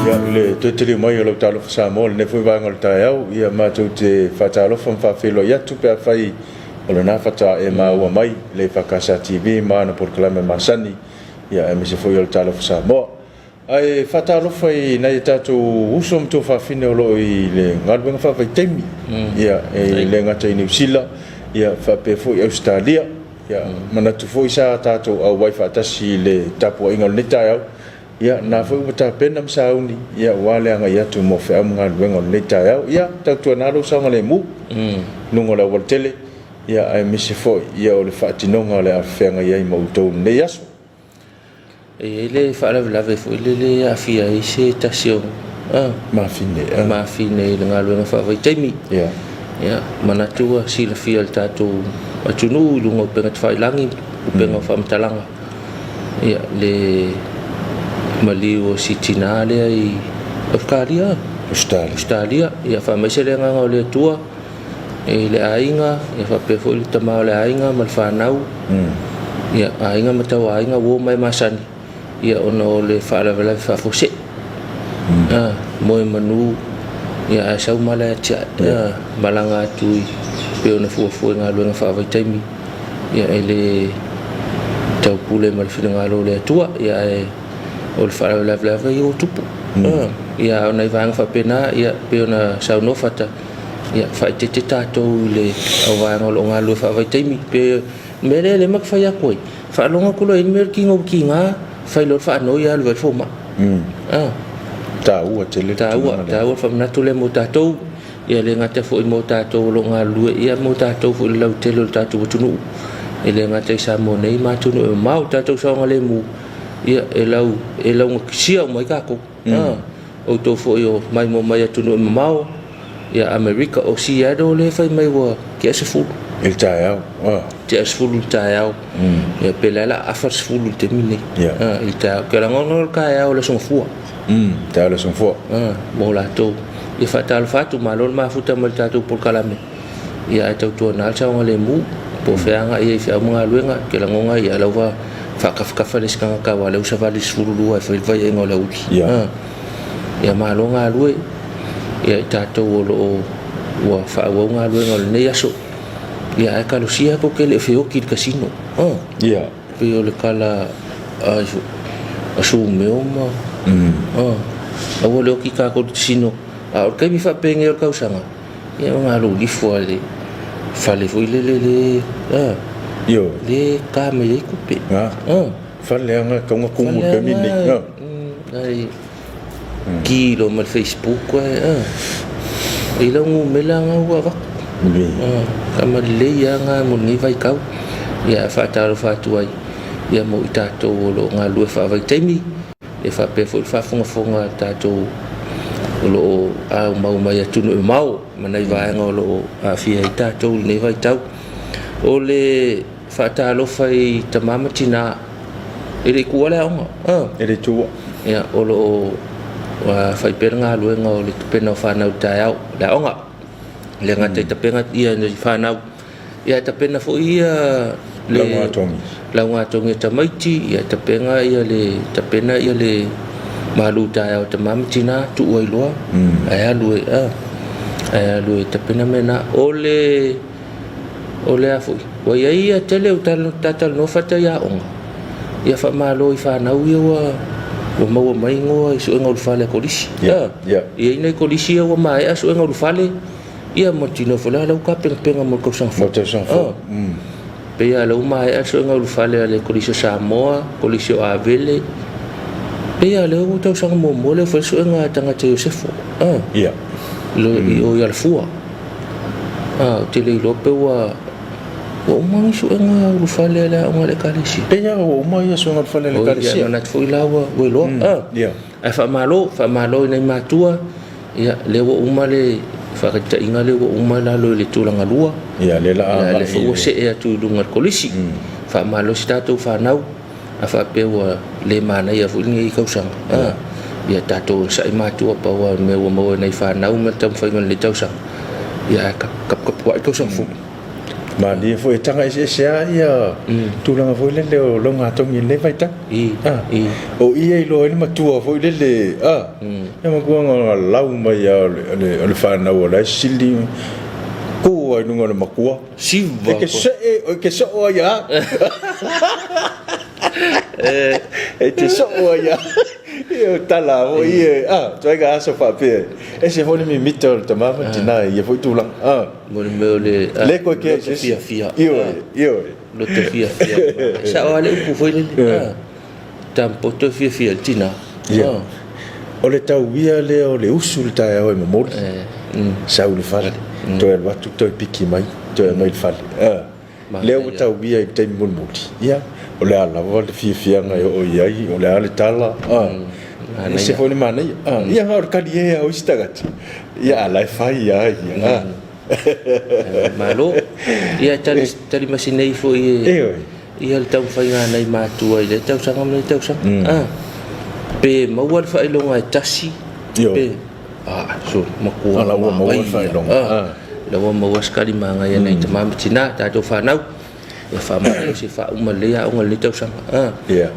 Ia, i le toe taliu mai o lau Talofa Samoa i lenei foi vaega o le taeao, ia matou te faatalofa ma faafeiloai atu pe afai o lena faatoa e maua mai le EFKS TV ma ana polokalame masani, ia aemaise foi o le Talofa Samoa. Ae faatalofa i nai a tatou uso ma tuafafine o lo o i le galuega faavaitaimi, ia, e le gata i Niu Sila, ia faapea foi Ausetalia. Ia, manatu foi sa tatou auai faatasi i le tapuaiga o lenei taeao, ia, na foi ua tapena ma sauni, ia, aua le agai atu mo feau ma galuega o lenei taeao. Ia, tautuana lou saogalemu i luga o le aualatele, ia, aemaise foi, ia, o le faatinoga o le a feagai ai ma outou i lenei aso. E i ai le faalavelave foi lele e aafia ai se tasi o mafine i le galuega faavaitaimi. Ia, manatu ua silafia e le tatou atunuu i luga o upega tafailagi, upega o faamatalaga, ia, le maliu o si tinā lea i Ausetalia. Ausetalia. Ia, faamaise le agaga o le Atua i le aiga, ia faapea foi le tama o le aiga ma le fanau, ia aiga ma tauaiga, uo ma e masani, ia ona o le faalavelave faafuasei. Moe manu, ia ae sau mala e atiae, malaga atu i pei ona fuafua i galuega faavaitaimi, ia e le taupule ma le finagalo o le Atua, ia ae o le faalavelave lava ia ua tupu. Ia a o nai vaega faapena, ia pei ona saunoa Fata, Ia, faaeteete tatou i le auvaega o lo o galulue faavaitaimi. Pe o le mea lea lea ma te fai atu ai, faalogo atu loa i ai le mea o le tino ua tiga, fai loa le faanoi alu ai le fomai. Ah. Taua tele le Taua, taua le faamanatu lea mo tatou, ia le gata foi mo tatou o lo o galulue, ia mo tatou foi i le lautele o le tatou atunuu. E le gata i Samoa nei ma atunuu e mamao, tatou saogalemu, ia e lau e laugatasia uma ai tatou. Ah, outou foi o maimoa mai atunuu e mamao, ia Amerika, o Seattle lea e fai mai ua tea 10. I le taeao. Ah. Tea 10 i le taeao. Ia pe la la afa le 10 i le taimi nei. Yeah. Ah, i le taeao. Ke lagona o le taeao o le Aso Gafua. Taeao o le Aso Gafua. Ah, mo latou. Ia faatalofa atu, malo le mafuta mai le tatou polokalame. Ia ae tautuana le saogalemu, po o fea agai ai i feau ma galuega, ke lagona ia lau va faakafakafa le isi tagata aua o lea ua savali i le 12 e fai le vaiaiga o le aoauli. Yeah. Ia malo galue ia i tatou o lo o ua faaauau galuega o lenei aso. Ia ae talosia tou te le o feoti i le casino. Yeah. Pei o le tala a a Sumeo ma aua le oti tatou i le casino. A o le taimi faapenei o le tausaga, ia o nā lou lifu a le fale foi lele le a Ioe. le ta mai ai tupe. Ah. Fale aga tau kumu i le taimi lenei. Ah. Ai ki lo ma le Facebook ai ah. I lau numera nga ua avatu. Ah, tama lelei lava nga mo lenei vaitau. Ia e faatalofa atu ai ia mo i tatou o lo o galulue faavaitaimi. E faapea foi le faafogafoga a tatou o lo o aumau mai atunuu e mamao ma nai vaega o lo o aafia ai tatou i lenei vaitau. O le faatalofa i tama ma tina, e le i tuua le aoga. E le i tuua. Ia, o lo o fai pea le galuega o le tapena o fanau i le taeao, le aoga. E le gata i tapena ia fanau, Ia e tapena foi ia le Laugatogi. Laugatogi a tamaiti, ia e tapena ia le tapena ia le malu taeao a tama ma tina, tuu ai loa, ae alu e a, ae alu e tapena mea na. O le o le a foi, ua i ai ia tele o talatalanoa fata i aoga. Ia faamalo i fanau ia ua ua maua mai igoa i suega ulufale a Kolisi. Ia, ia. E i ai nai Kolisi ia ua maea suega ulufale, ia ma tino foi la ua tapenapena mo le tausaga fou. Mo le tausaga fou. Pei lava o lea ua maea le suega ulufale a le Kolisi o Samoa, Kolisi o Avele. Pei lava o lea ua tausaga muamua lea ua fai le suega a tagata Iosefo. Ia. I o i Alafua. Ou te le iloa pe ua Ua uma ni suega ulufale a le aoga a le Ekalesia? Pei lava ua uma ia suega ulufale a le Ekalesia. Oi, ia manatu foi la ua iloa. Ia. Ae faamalo, faamalo i nai matua, ia, lea ua uma le faataitaiga lea ua uma i lalo i le tulaga lua. Ia, lea la a agai. Ia, lea foi ua see atu i luga i le kolisi. Faamalo i si tatou fanau, a faapea ua le manaia foi lenei tausaga. Ia tatou onosai matua, pau lava o le mea ua maua e nai fanau ma le taumafaiga o lenei tausaga, ia ae tapuai le tausaga fou. Malie foi e taga eseese lava ia tulaga foi lele o laugatogi i lenei vaitau. O i e iloa ai le matua foi lele, ia matua na lau mai lava o le fanau o la e sili tu lava i luga o le matua. Siva. E te see, e te soo ai ia. E te soo ai ia. Ia o tala foi ia, ituaiga aso faapea. Ese foi le mimita o le tama ma le tina i ia foi tulaga. Mo le mea o le Le koe kea i loto se isi. fiafia. Ioe, ioe. Loto fiafia. E sao lava le upu foi lele. Tama poto e fiafia i le tina. Ia. O le tauia lea o le usu i le taeao e momoli, sau i le fale, toe alu atu toe piki mai, toe aumai i le fale. Lea ua tauia i le taimi mulimuli, ia, o le a lava le fiafiaga e oo i ai, o le a le tala, e ese foi le manaia. Ia, na o le kaliē lava o isi tagata, ia, a o la e fai lava ia. Malo. Ia, e tali masina foi e ia le taumafaiga a nai matua i lea tausaga ma lea tausaga. Pe maua le faailoga e tasi, pe so matua la ua maua le faailoga. La ua maua se tali manaia nai tama ma tina, tatou fanau. Ia faamalo se faauma lelei aoga i lenei tausaga.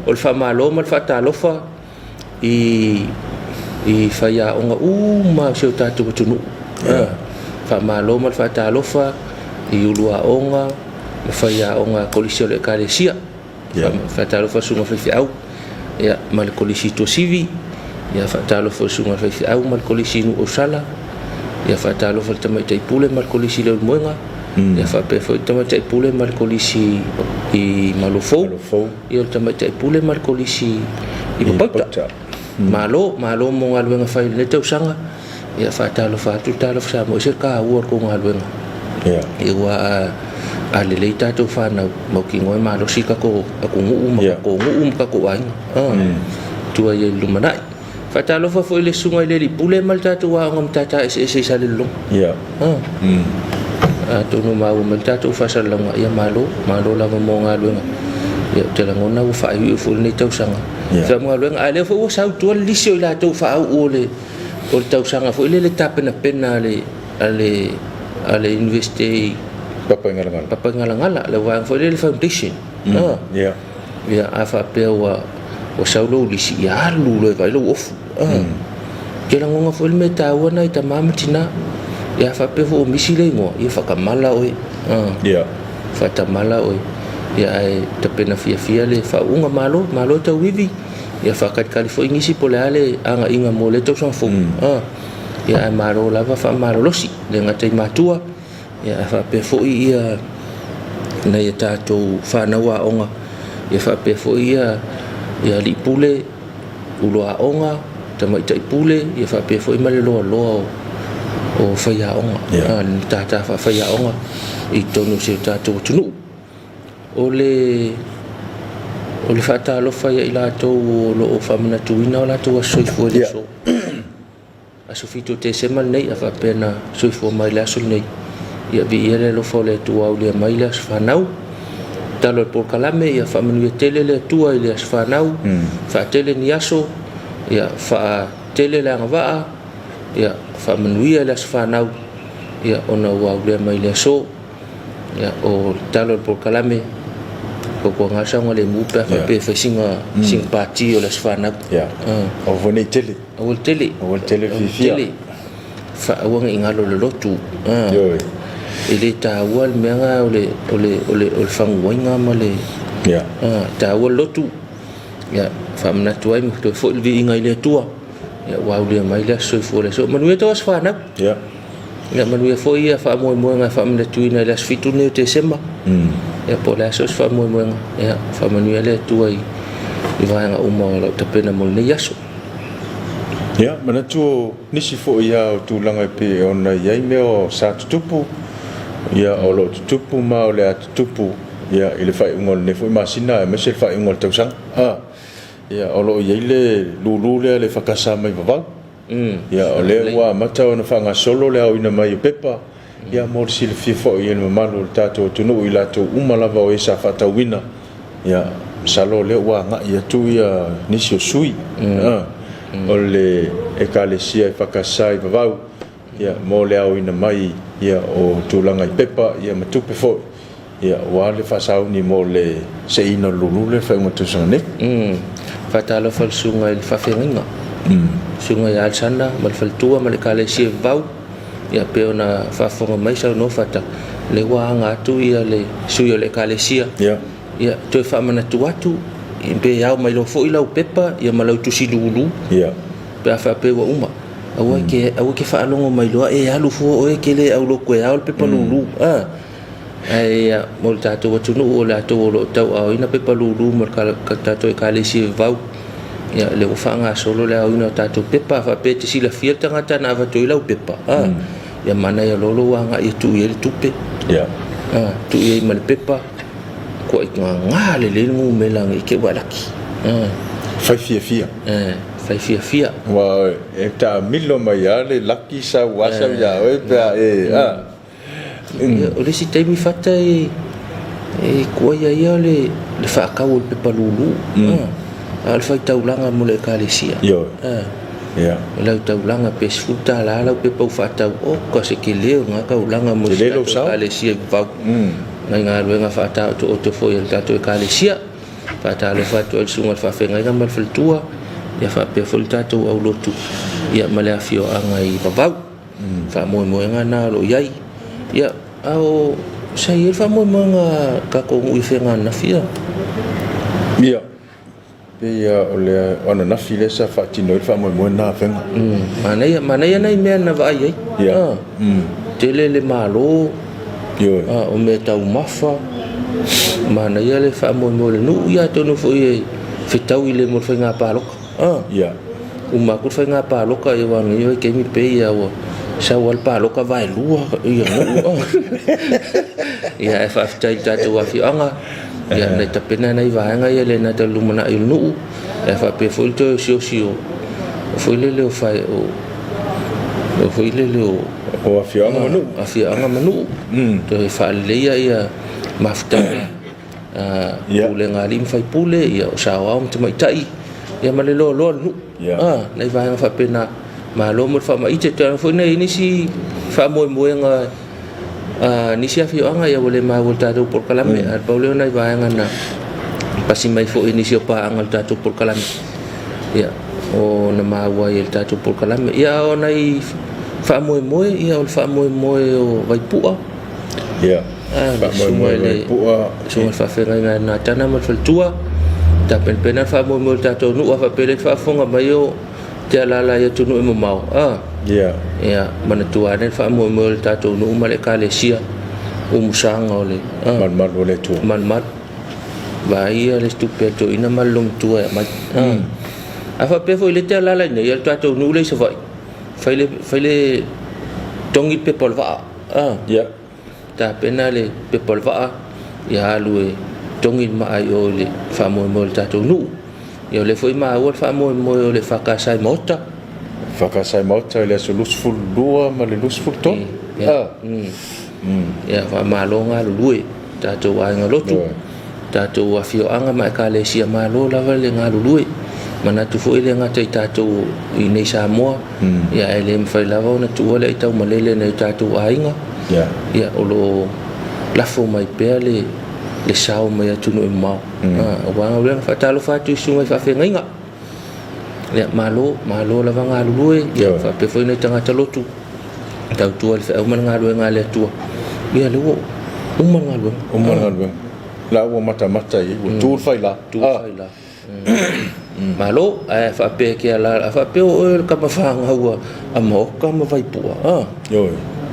O le faamalo ma le faatalofa i faiaoga uma o si o tatou atunuu. Faamalo ma le faatalofa i ulu aoga ma faiaoga kolisi o le Ekalesia. Faatalofa i susuga faifeau ma le kolisi i Tuasivi. Faatalofa i susuga faifeau ma le kolisi i Nuuausala. Faatalofa i le tamaitai pule ma le kolisi i Leulumoega. Faapea foi le tamaitai pule ma le kolisi i Malofou. Ia le tamaitai pule ma le kolisi i Papauta. Malo, malo mo galuega fai i lenei tausaga. Ia faatalofa atu le talofa Samoa, e ese le taua o le tou galuega. Ia aua a lelei tatou fanau, mautinoa e malosi le tatou atunuu ma tatou nuu ma tatou aiga. Tua i ai i le lumanai. Faatalofa foi i le susuga i le alii pule ma le tatou aoga matata eseese i Salelologa. Atonu ua maua mai le tatou faasalalauga, ia malo, malo lava mo galuega. Ia ou te lagona ua faaiuiu foi lenei tausaga. Ia ma galuega, a o lea foi ua sau i tua le lisi o i latou faauu o le o le tausaga foi lele tapenapena a le a le a le Iunivesite i Papaigalagala. Papaigalagala, le vaega foi lele foundation. Ia. Ia a faapea ua ua sau lou lisi, ia alu loa e vaai lou ofu. Ou te lagona foi le mea taua lena i tama ma tina. Ia a faapea foi ua misi le igoa, ia faatamala oe. Ia. Faatamala oe. Ia ae tapena fiafia le faauuga, malo, malo tauivi. Ia faatalitali foi nisi po o le a le agaiga mo lea tausaga fou. Ia ae malo lava faamalolosi, e le gata i matua, ia ae faapea foi ia nai a tatou fanau aoga, ia faapea foi ia alii pule, ulu aoga, tamaitai pule, ia faapea foi ma le loaloa o faiaoga, le matata faafaiaoga i totonu o si o tatou atunuu. O le o le faatalofa ia i latou o lo o faamanatuina o latou aso soifua i le aso aso 7 o Tesema lenei a faapea na soifua mai i le aso lenei. Ia viia le alofa o le Atua aulia mai le aso fanau. Tatalo i le polokalame ia faamanuia tele le Atua i le aso fanau, faatele ni aso, ia faatele le agavaa, ia faamanuia le aso fanau, ia ona ua aulia mai le aso. Ia, o le tatalo i le polokalame, tautuana saogalemu pe a faapea e fai sina, sina pati o le aso fanau. Ia. Aua foi ne i tele. Aua le tele. Aua le tele fiafia. Tele. Aua ne i galo i le lotu. Ioe. E le taua le mea lena o le, o le, o le, o le faguaina ma le, Ia. taua le lotu. Ia, faamanatu ai ma toe foi le viiga i le Atua. Ia, ua aulia mai le aso soifua le aso. Manuia tou aso fanau. Ia. Ia, manuia foi ia faamoemoega e faamanatuina i le aso 7 lenei o Tesema. Ia, po o le a so o se faamoemoega. Ia, faamanuia le Atua i vaega uma o lau tapena mo lenei aso. Ia, manatu o nisi foi lava o tulaga e pei ona i ai mea o sa tutupu, ia, o lo o tutupu ma o le a tutupu, ia, i le faaiuga o lenei foi masina aemaise le faaiuga o le tausaga. A, ia, o lo o i ai le lulu lea a le EFKS mai Vavau. Ia, o lea ua amata ona faagasolo le aoina mai o pepa, ia, mo le silafia foi e le mamalu o le tatou atunuu, i latou uma lava o e sa faatauina, ia, masalo o lea ua agai atu ia nisi o sui o le Ekalesia EFKS i Vavau, ia, mo le aoina mai ia o tulaga i pepa ia ma tupe foi, ia, aua le faasauni mo le seiina o le lulu lea i le faaiuga o le tausaga nei. Faatalofa i le susuga i le faafeagaiga, susuga ia Alesana ma le faletua ma le Ekalesia i Vavau, ia pei ona faafofoga mai saunoa Fata, o lea ua aga atu ia le sui o le Ekalesia, ia toe faamanatu atu, pe ao mai loa foi lau pepa ia ma lau tusi lulu, pe a faapea ua uma. Aua e te, aua e te faalogo mai loa e alu fua oe e te le aulotu e ao le pepa lulu. Ae ia, mo le tatou atunuu o latou o lo o tauaaoina pepa lulu mo le tatou Ekalesia i Vavau, ia, lea ua faagasolo le aoina o tatou pepa. A faapea e te silafia le tagata na avatu ai lau pepa, ia manaia loa lou agai e tuu i ai le tupe, tuu i ai ma le pepa, kuai gaga lelei le numera ne i te i ua e laki. Fai fiafia. Fai fiafia. Aua e taamilo mai lava le laki sau asa ia oe pe a e, O le isi taimi Fata e tuaia ia le faatau o le pepa lulu, a o le faitaulaga mo le Ekalesia. O lau taulaga pe $10 lau pepa ua faatau, oka se tele o lena taulaga mo si tatou Ekalesia i Vavau. Nai galuega faataotooto foi a le tatou Ekalesia. Faatalofa atu ai i le susuga i le faafeagaiga ma le faletua, ia faapea foi le tatou aulotu ia ma le afioaga i Vavau. Faamoemoega na o lo o i ai. Ia, a o sa i ai le faamoemoega a tatou nuu i Afega ananafi ia? Ia, pei o le ananafi lea sa faatino ai le faamoemoe lena a Afega. Manaia, manaia nai mea na vaai ai. Ia. Tele le malo, Ioe. o mea taumafa, manaia le faamoemoe o le nuu, ia atonu foi e fetaui le mo le faiga palota. Ia. Uma atu le faiga palota ia aua o lenei vaitaimi pei lava ua sau lava le palota vaelua ia nuu. Ia ae faafetai i le tatou afioaga ia na tapena nai vaega ia le gata i le lumanai o le nuu ae faapea foi le toe osiosi o foi lele o fai o o foi lele o O afioaga ma nuu. Afioaga ma nuu. Toe faaleleia ia mafutaga pulega a alii ma faipule, ia, o saoao ma tamaitai, ia ma le loaloa o le nuu. Nai vaega faapena. Malo mo le faamaite. Toe foi na i ai nisi faamoemoega a nisi afioaga, ia ua le maua i le tatou polokalame, ae pau lea o nai vaega na pasi mai foi i nisi o paaga o le tatou polokalame, ia, o na maua ai e le tatou polokalame. Ia, a o nai faamoemoe, ia, o le faamoemoe o Vaipua. Ia, faamoemoe Vaipua. Susuga i le faafeagaiga ia Natana ma le faletua, tapenapena le faamoemoe o le tatou nuu, a faapea le faafofoga mai o te alaala i atunuu e mamao, Ia. Ia, manatua ane le faamoemoe o le tatou nuu ma le Ekalesia, umusaga o le Malumalu o le Atua. Malumalu. Vaai ia le tupe a le toeaina ma le logotua e aumai. A faapea foi le te alaala i inei, a le tatou nuu lea i Savaii, fai le, fai le togi le pepa o le vaa. Ia. Tapena le pepa o le vaa, ia alu e togi le maa i o i le faamoemoe o le tatou nuu. Ia o lea foi e maua le faamoemoe o le EFKS i Maota. EFKS i Maota i le aso 22 ma le 23. Ia, ia faamalo galulue tatou aiga lotu, tatou afioaga ma ekalesia, malo lava le galulue. Manatu foi e le gata i tatou i nei Samoa, ia ae le mafai lava ona tuua le aitaumalele nai o tatou aiga. Ia o lo o lafo mai pea le sao mai atunuu e mamao. Aua galuega, faatalofa atu i susuga i faafeagaiga. Ia malo, malo lava galulue, ia faapea foi nai tagata lotu tautua i le feau ma le galuega a le Atua. Ia lea ua uma le galuega. Uma le galuega. La ua matamata i ai, ua tu le faila. Tu le faila. Malo, ae a faapea e te alaala, a faapea o oe o le tama fanau a Maoka ma Vaipua, a? Ioe.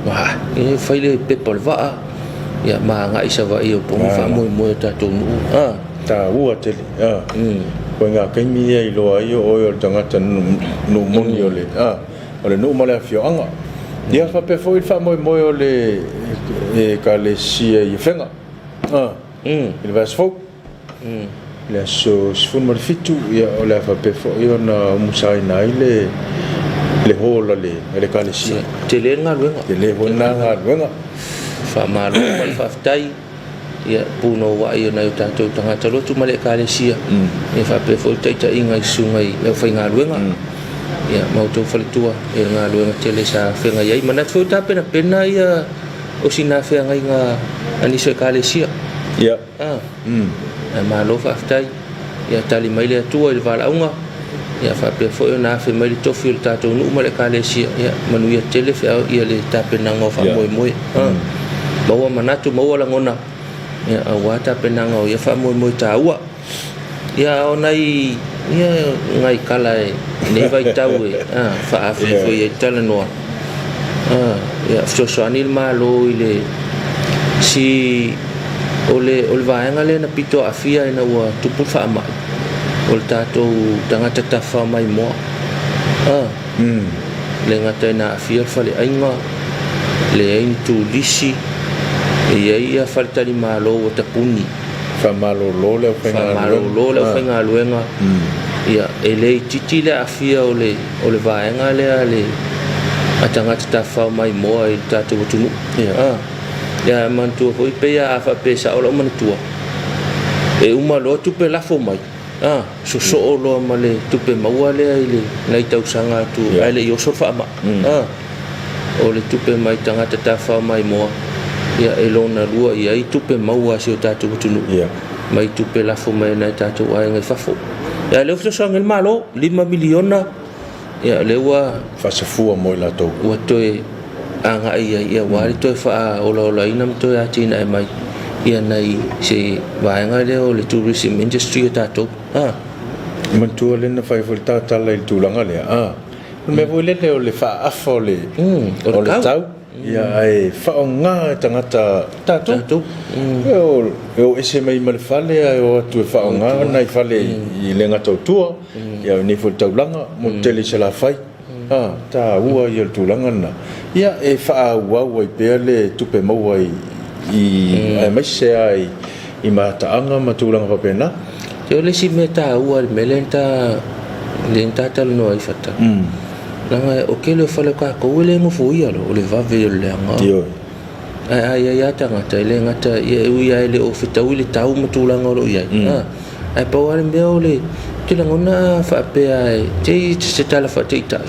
A, e fai le pepa o le vaa, ia, ma agai i Savaii e opogi faamoemoe o tatou nuu, a? Taua tele, a. Koe ngā taimi ia i iloa ai o oe o le tagata nuu moni o le, a, o le nuu ma le afioaga. Ia, faapea foi le faamoemoe o le Ekalesia i Afega, a, i le vaiaso fou. I le aso 17, ia, o le a faapea foi ona umusaina ai le le hall a le Ekalesia. Tele le galuega. Tele foi lena galuega. Faamalo ma le faafetai, ia, punouai o nai o tatou tagata lotu ma le Ekalesia, ia faapea foi le taitaiga i susuga i le aufaigaluega, ia, ma outou faletua i le galuega tele sa feagai ai. Manatu foi o tapenapena ia o sina feagaiga a nisi o Ekalesia. Ia. A. Ae malo faafetai. Ia tali mai le Atua i le valaauga, ia faapea foi ona afe mai le tofi o le tatou nuu ma le Ekalesia. Ia manuia tele feau ia le tapenaga o faamoemoe. A. Maua manatu, maua lagona, ia aua tapenaga o ia faamoemoe taua. Ia o nai ia nai tala e nei vaitau e faaafe foi ai le talanoa. Ia fesoasoani le Malo i le si o le o le vaega lea na pito aafia ina ua tupu le faamai o le tatou tagata tafafao maimoa. Le gata ina aafia le faleaiga, leai ni turisi, e i ai ia faletalimalo ua tapuni. Faamalolo le aufaigaluega. Faamalolo le aufaigaluega. Ia, e le itiiti le aafia o le, o le vaega lea a le a tagata tafafao maimoa i le tatou atunuu. Ia. A, ia manatua foi pei a faapea e sao lau manatua, e uma loa tupe lafo mai, a, sosoo loa ma le tupe maua lea i le nai tausaga atu ae le i oso le faamai. A, o le tupe mai tagata tafafao maimoa, ia e lona lua i ai tupe maua a si o tatou atunuu mai tupe lafo mai e nai tatou aiga i fafo. Ia lea ua fesoasoani ai le Malo, $5 miliona, ia lea ua faasafua mo i latou. Ua toe agai i ai, ia aua le toe faaolaolaina ma toe atinae mai ia nai se vaega lea o le tourism industry a tatou. A. Manatua lea na fai foi le tautala i le tulaga lea, a. O le mea foi lele o le faaafa o le o le tau, ia ae faaaoga e tagata tatou. E o ese mai ma le fale ae o atu e faaaoga nai fale i le gata o tua, ia o nei foi le taulaga mo le tele i Salafai. A, taua ia o le tulaga lena. Ia e faaauau ai pea le tupe maua i aemaise lava i mataaga ma tulaga faapena. O le isi mea taua i le mea lea na ta talanoa ai Fata, leaga o tele o fale o tatou e le nofoia loa, o le vave o le leaga. Ioe. Ae a i ai lava tagata e le gata ia e ui lava e le o fetaui le tau ma tulaga o lo o i ai, ae pau lava le mea o le, ou te lagona a faapea e, te i se tala faataitai,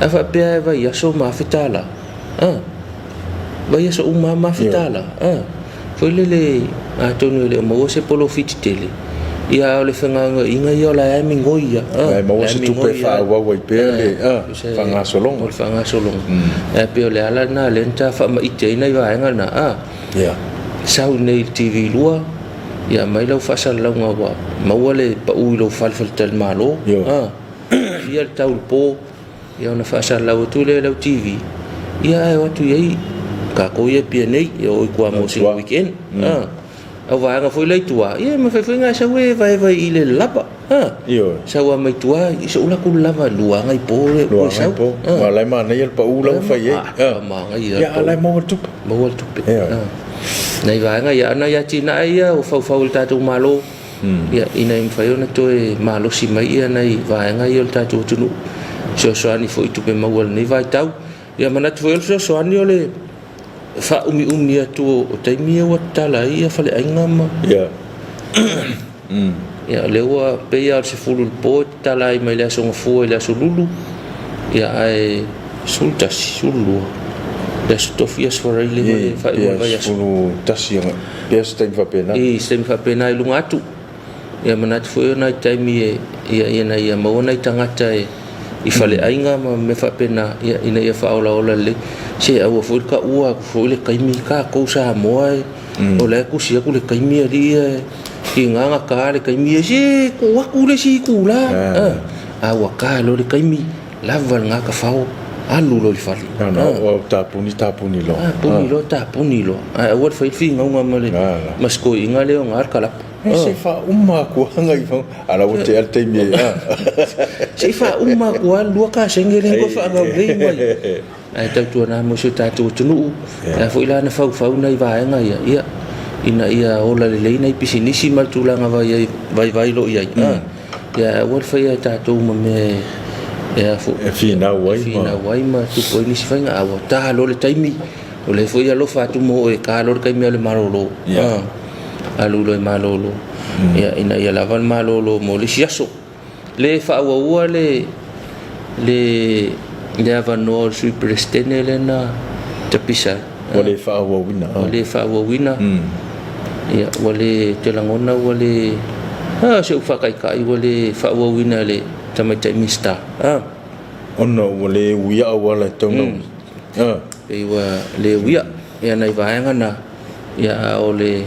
a faapea e vaiaso ma $1,000, vaiaso uma lava ma $1,000, foi lele atonu e le o maua se polofiti tele, ia a o le fegaoioiga ia o la e migoi ia. La e maua se tupe e faaauau ai pea le faagasologa. O le faagasologa. Ae pei o le ala lena lea na ta faamaite ai nai vaega na, Ia. Sau nei i le TV 2, ia aumai lau faasalalauga ua maua le pau i lou fale faletalimalo, fia le tau i le po, Ia ona faasalalau atu lea i lau TV, ia ae o atu i ai tatou ia Apia nei, ia o i tua mo sina weekend. Mm. Au vaega foi la i tua, ia e mafai foi ona e sau e vaevae i le lava. Ioe. Sau lava mai tua, i sou laku lava, lua agai po le Lua e sau. agai po. Aua la e manaia le pau la ua fai ai. Ah, manaia. Ia, a o la e maua le tupe. Maua le tupe. Nai vaega ia, a o nai atinae ia ua faufau e le tatou Malo. Ia, ina ia mafai ona toe malosi mai ia nai vaega ia o le tatou atunuu, fesoasoani foi i tupe maua i lenei vaitau. Ia manatu foi o le fesoasoani o le faaumiumi atu o taimi ia ua tatala ai ia faleaiga ma Ia. Ia, o lea ua pei lava o le 10 i le po e tatala ai mai le Aso Gafua i le Aso Lulu, ia ae 11, 12 le Aso Tofi, Aso Faraile ma le faaiuga o le vaiaso. Ia, 11 pea se taimi faapena. I se taimi faapena i luga atu. Ia manatu foi o nai taimi e, ia, ina ia maua nai tagata e, i faleaiga ma mea faapena, ia, ina ia faaolaola lelei. Se aua foi le taua atu foi le taimi tatou Samoa e, o la e tusi atu le taimi alii ia e, Tiga na ta le taimi e se tuu atu le isi itula. A ua ta loa le taimi, lava lena tafao, alu loa i le fale. Na oo tapuni tapuni loa. Tapuni loa tapuni loa. Ae aua le fai le finauga ma le ma si toeaina lea ona le kalapu. Se i faauma atu lava nai a o la ua tea le taimi e. Se i faauma atu lava le 2 kasegi lea na toe faagaulei mai. Ae tautuana mo si o tatou atunuu, o le a foi la na faufau nai vaega ia, ia, ina ia ola lelei nai pisinisi ma le tulaga vaivai o lo o i ai, ia ae aua le faia e tatou ma mea e a foi, e finau ai, finau ai ma tupu ai nisi faiga. A ua ta loa le taimi, o lea foi e alofa atu mo oe, ta loa le taimi alu e malolo, alu loa e malolo, ia, ina ia lava le malolo mo le isi aso. Le faaauaua le le le avanoa o le Sui Peresetene lea na tapisa ai. Ua le faaauauina. Ua le faaauauina. Ia, ua le, ou te lagona ua le, a, o si ou faataitai ua le faaauauina e le Tamaitai Minisita. A. Ona ua le uia auala e tatau ona uia. Pei ua le uia ia nai vaega na. Ia, a o le,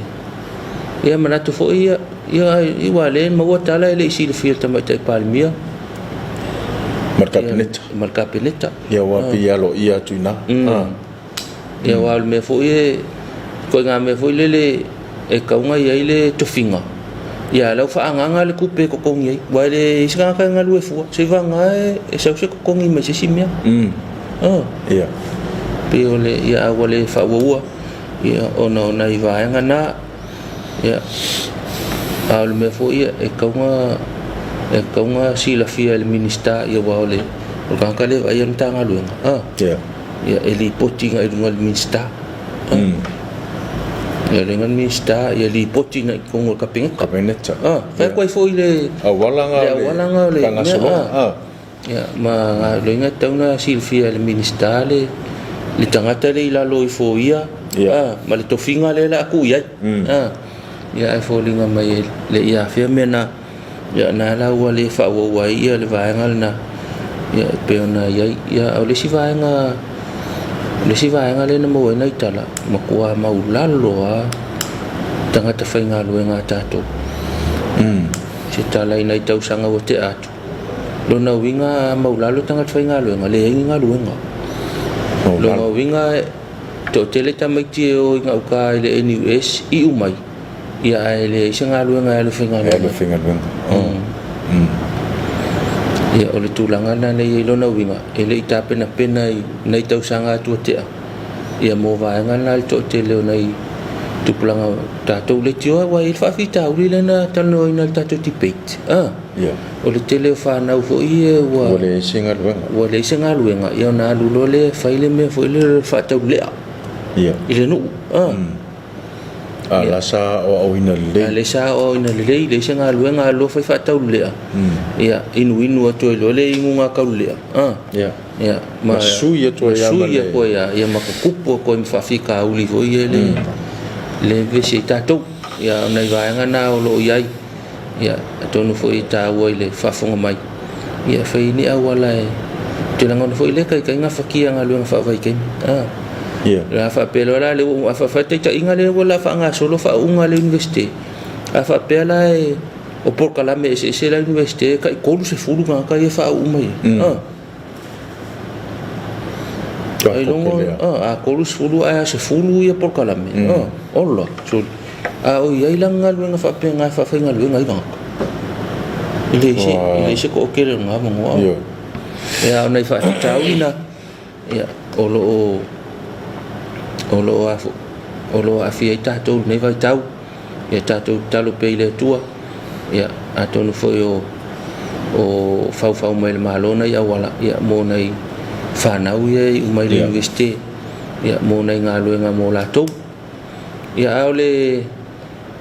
ia manatu foi ia, ia, aua o lea e maua tala e le i silafia e le Tamaitai Palemia. Ma le Kapeneta. Ia, ma le Kapeneta. Ia, aua pei e aloaia atu i ina. Ia, aua o le mea foi e, ituaiga mea foi lele e tatau ona i ai le tofiga, ia a o la e ua faaagaaga le tupe e totogi ai, aua e leai se tagata e galue fua, seiavagana e sau se totogi mai se isi mea. Ia. Pei o le, ia a ua le faaauaua. Ia, ona o nai vaega na, ia, a o le mea foi e tatau ona, e tatau ona silafia e le Minisita, ia aua o le, o le tagata lea e vaaia le Matagaluega, a, Ia. ia, e lipoti agai i luga i le Minisita. A, Ia, le Minisita, ia lipoti agai i totonu o le Kapeneta. Kapeneta. A, fai atu ai foi le auala le auala na o le faagasologa. mea, a. Ia, ma galuega e tatau ona silafia e le Minisita le, le tagata lea i lalo ifo o ia, Ia. a, ma le tofiga lea o le a tuu i ai. A, ia, ae foliga mai e le i afea mea na, ia, na la ua le faaauau ai ia le vaega lena, ia, e pei ona i ai. Ia, o le isi vaega, o le isi vaega lea na maua ai nai tala, matua maulalo lava tagata faigaluega a tatou. Se tala i nai tausaga ua tea atu. Lona uiga a maulalo tagata faigaluega, leai ni galuega. Lona uiga e toatele tamaiti e o i gauta i le NUS, iu mai, ia ae leai se galuega e alu e faigaluega. E alu e faigaluega. Ia o le tulaga lena lea e i ai lona uiga, e le i tapenapena i nai tausaga atu ua tea, ia mo vaega na le toatele o nai tupulaga o tatou leitioa aua e i ai le faafitauli lea na talanoaina i le tatou debate. Ia. O le tele o fanau foi ia ua Ua leai se galuega. Ua leai se galuega, ia ona alu loa lea e fai le mea foi lea o le faataulea. Ia. I le nuu. A la sa aoaoina lelei. A lea sa aoaoina lelei, leai se galuega, alu loa fai faataulea. Ia, inuinu atu ai loa le inuga taulea. Ia. Ia, ma sui atu ai lava ma sui atu ai lava, ia ma tutupu atu ai ma faafitauli foi ia le le vevesi ai tatou. Ia, o nai vaega na o lo o i ai. Ia, atonu foi e taua i le faafofoga mai, ia e fai ni auala e ou te lagona foi lea taitai gafatia galuega faavaitaimi. A. Ia. La faapea loa la lea ua a faataitaiga lea ua la faagasolo faauuga a le Iunivesite. A faapea la e o polokalame eseese la Iunivesite e tai 30 tagata ia e faauu mai ai. A. Ailoga a 30 ae a 10 ia polokalame. A, ola, soli. A o i ai la galuega faapena e faafaigaluega ai tagata. E leai se, e leai se toatele o lena avanoa. Ia, a o nai faafitauli na, ia, o lo o, o lo o a foi, o lo o aafia ai tatou i lenei vaitau. Ia tatou tatalo pea i le Atua, ia, atonu foi o, o faufau mai le Malo nai auala, ia, mo nai fanau ia e iu mai le Iunivesite, ia, mo nai galuega mo latou. Ia, a o le,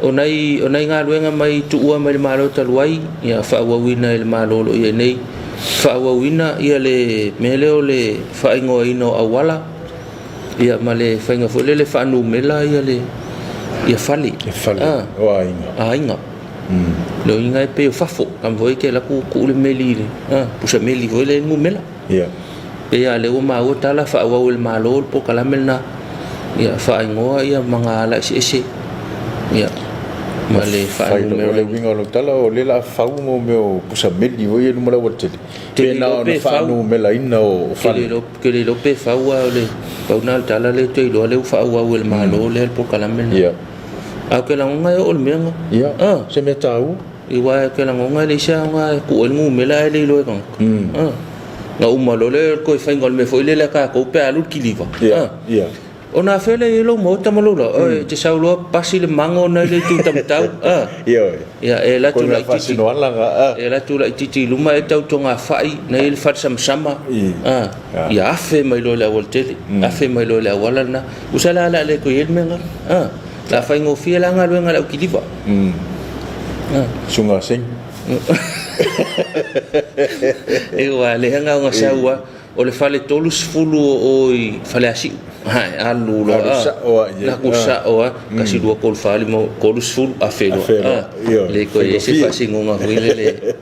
o nai, o nai galuega mai tuua mai le Malo talu ai, ia, faaauauina e le Malo o lo o i ai nei, faaauauina ia le mea lea o le faaigoaina o auala, ia, ma le faiga foi lele faanumera ia le, ia fale. E fale, o aiga. Aiga. Le uiga e pei o fafo, kama foi e te alu atu tuu le meli i le, pusa meli foi lea i le numera. Ia. Pei lava o lea ua maua tala faaauau e le Malo le polokalame lena, ia faaigoa ia magaala eseese. Ia. Ma le faanumera. O le uiga o lau tala, o lea o le a fau mo mea o pusa meli foi ia i luma o le aualatele, pe na ona faanumeraina o fale. Ou te le iloa pe fau, ae o le pau lena o le tala lea ou te iloa lea ua faaauau e le Malo lea le polokalame lena. Ae ou te lagona e oo i le mea lena. Ia, se mea taua. Aua ou te lagona e leai se aoga e tuu ai le numera ae le iloa e tagata. Ona uma loa lea o le toe faiga o le mea foi lele a tatou pe a alu le kiliva. Ona afea lea i ai lou maota ma lou laoa, e te sau loa pasi le mago na i le itu taumatau, a. Ioe. Ia, e alu atu laitiiti. E alu atu laitiiti i luma e tau togafai na i ai le fale samasama, a, ia afe mai loa i le aualatele, afe mai loa i le auala lena. Tusa la o le a le toe i ai le mea lena, a. O le a faigofie la galuega a le au kiliva. Susuga Singh. Aua lea na ona sau lava. O le fale 30 o o i Faleasiu, ae alu loa. Alu sao lava i ai. Alu sao lava, 1, 2, 3, 4, 5, 30, afe loa. Le toe i ai se faasinoga foi lele.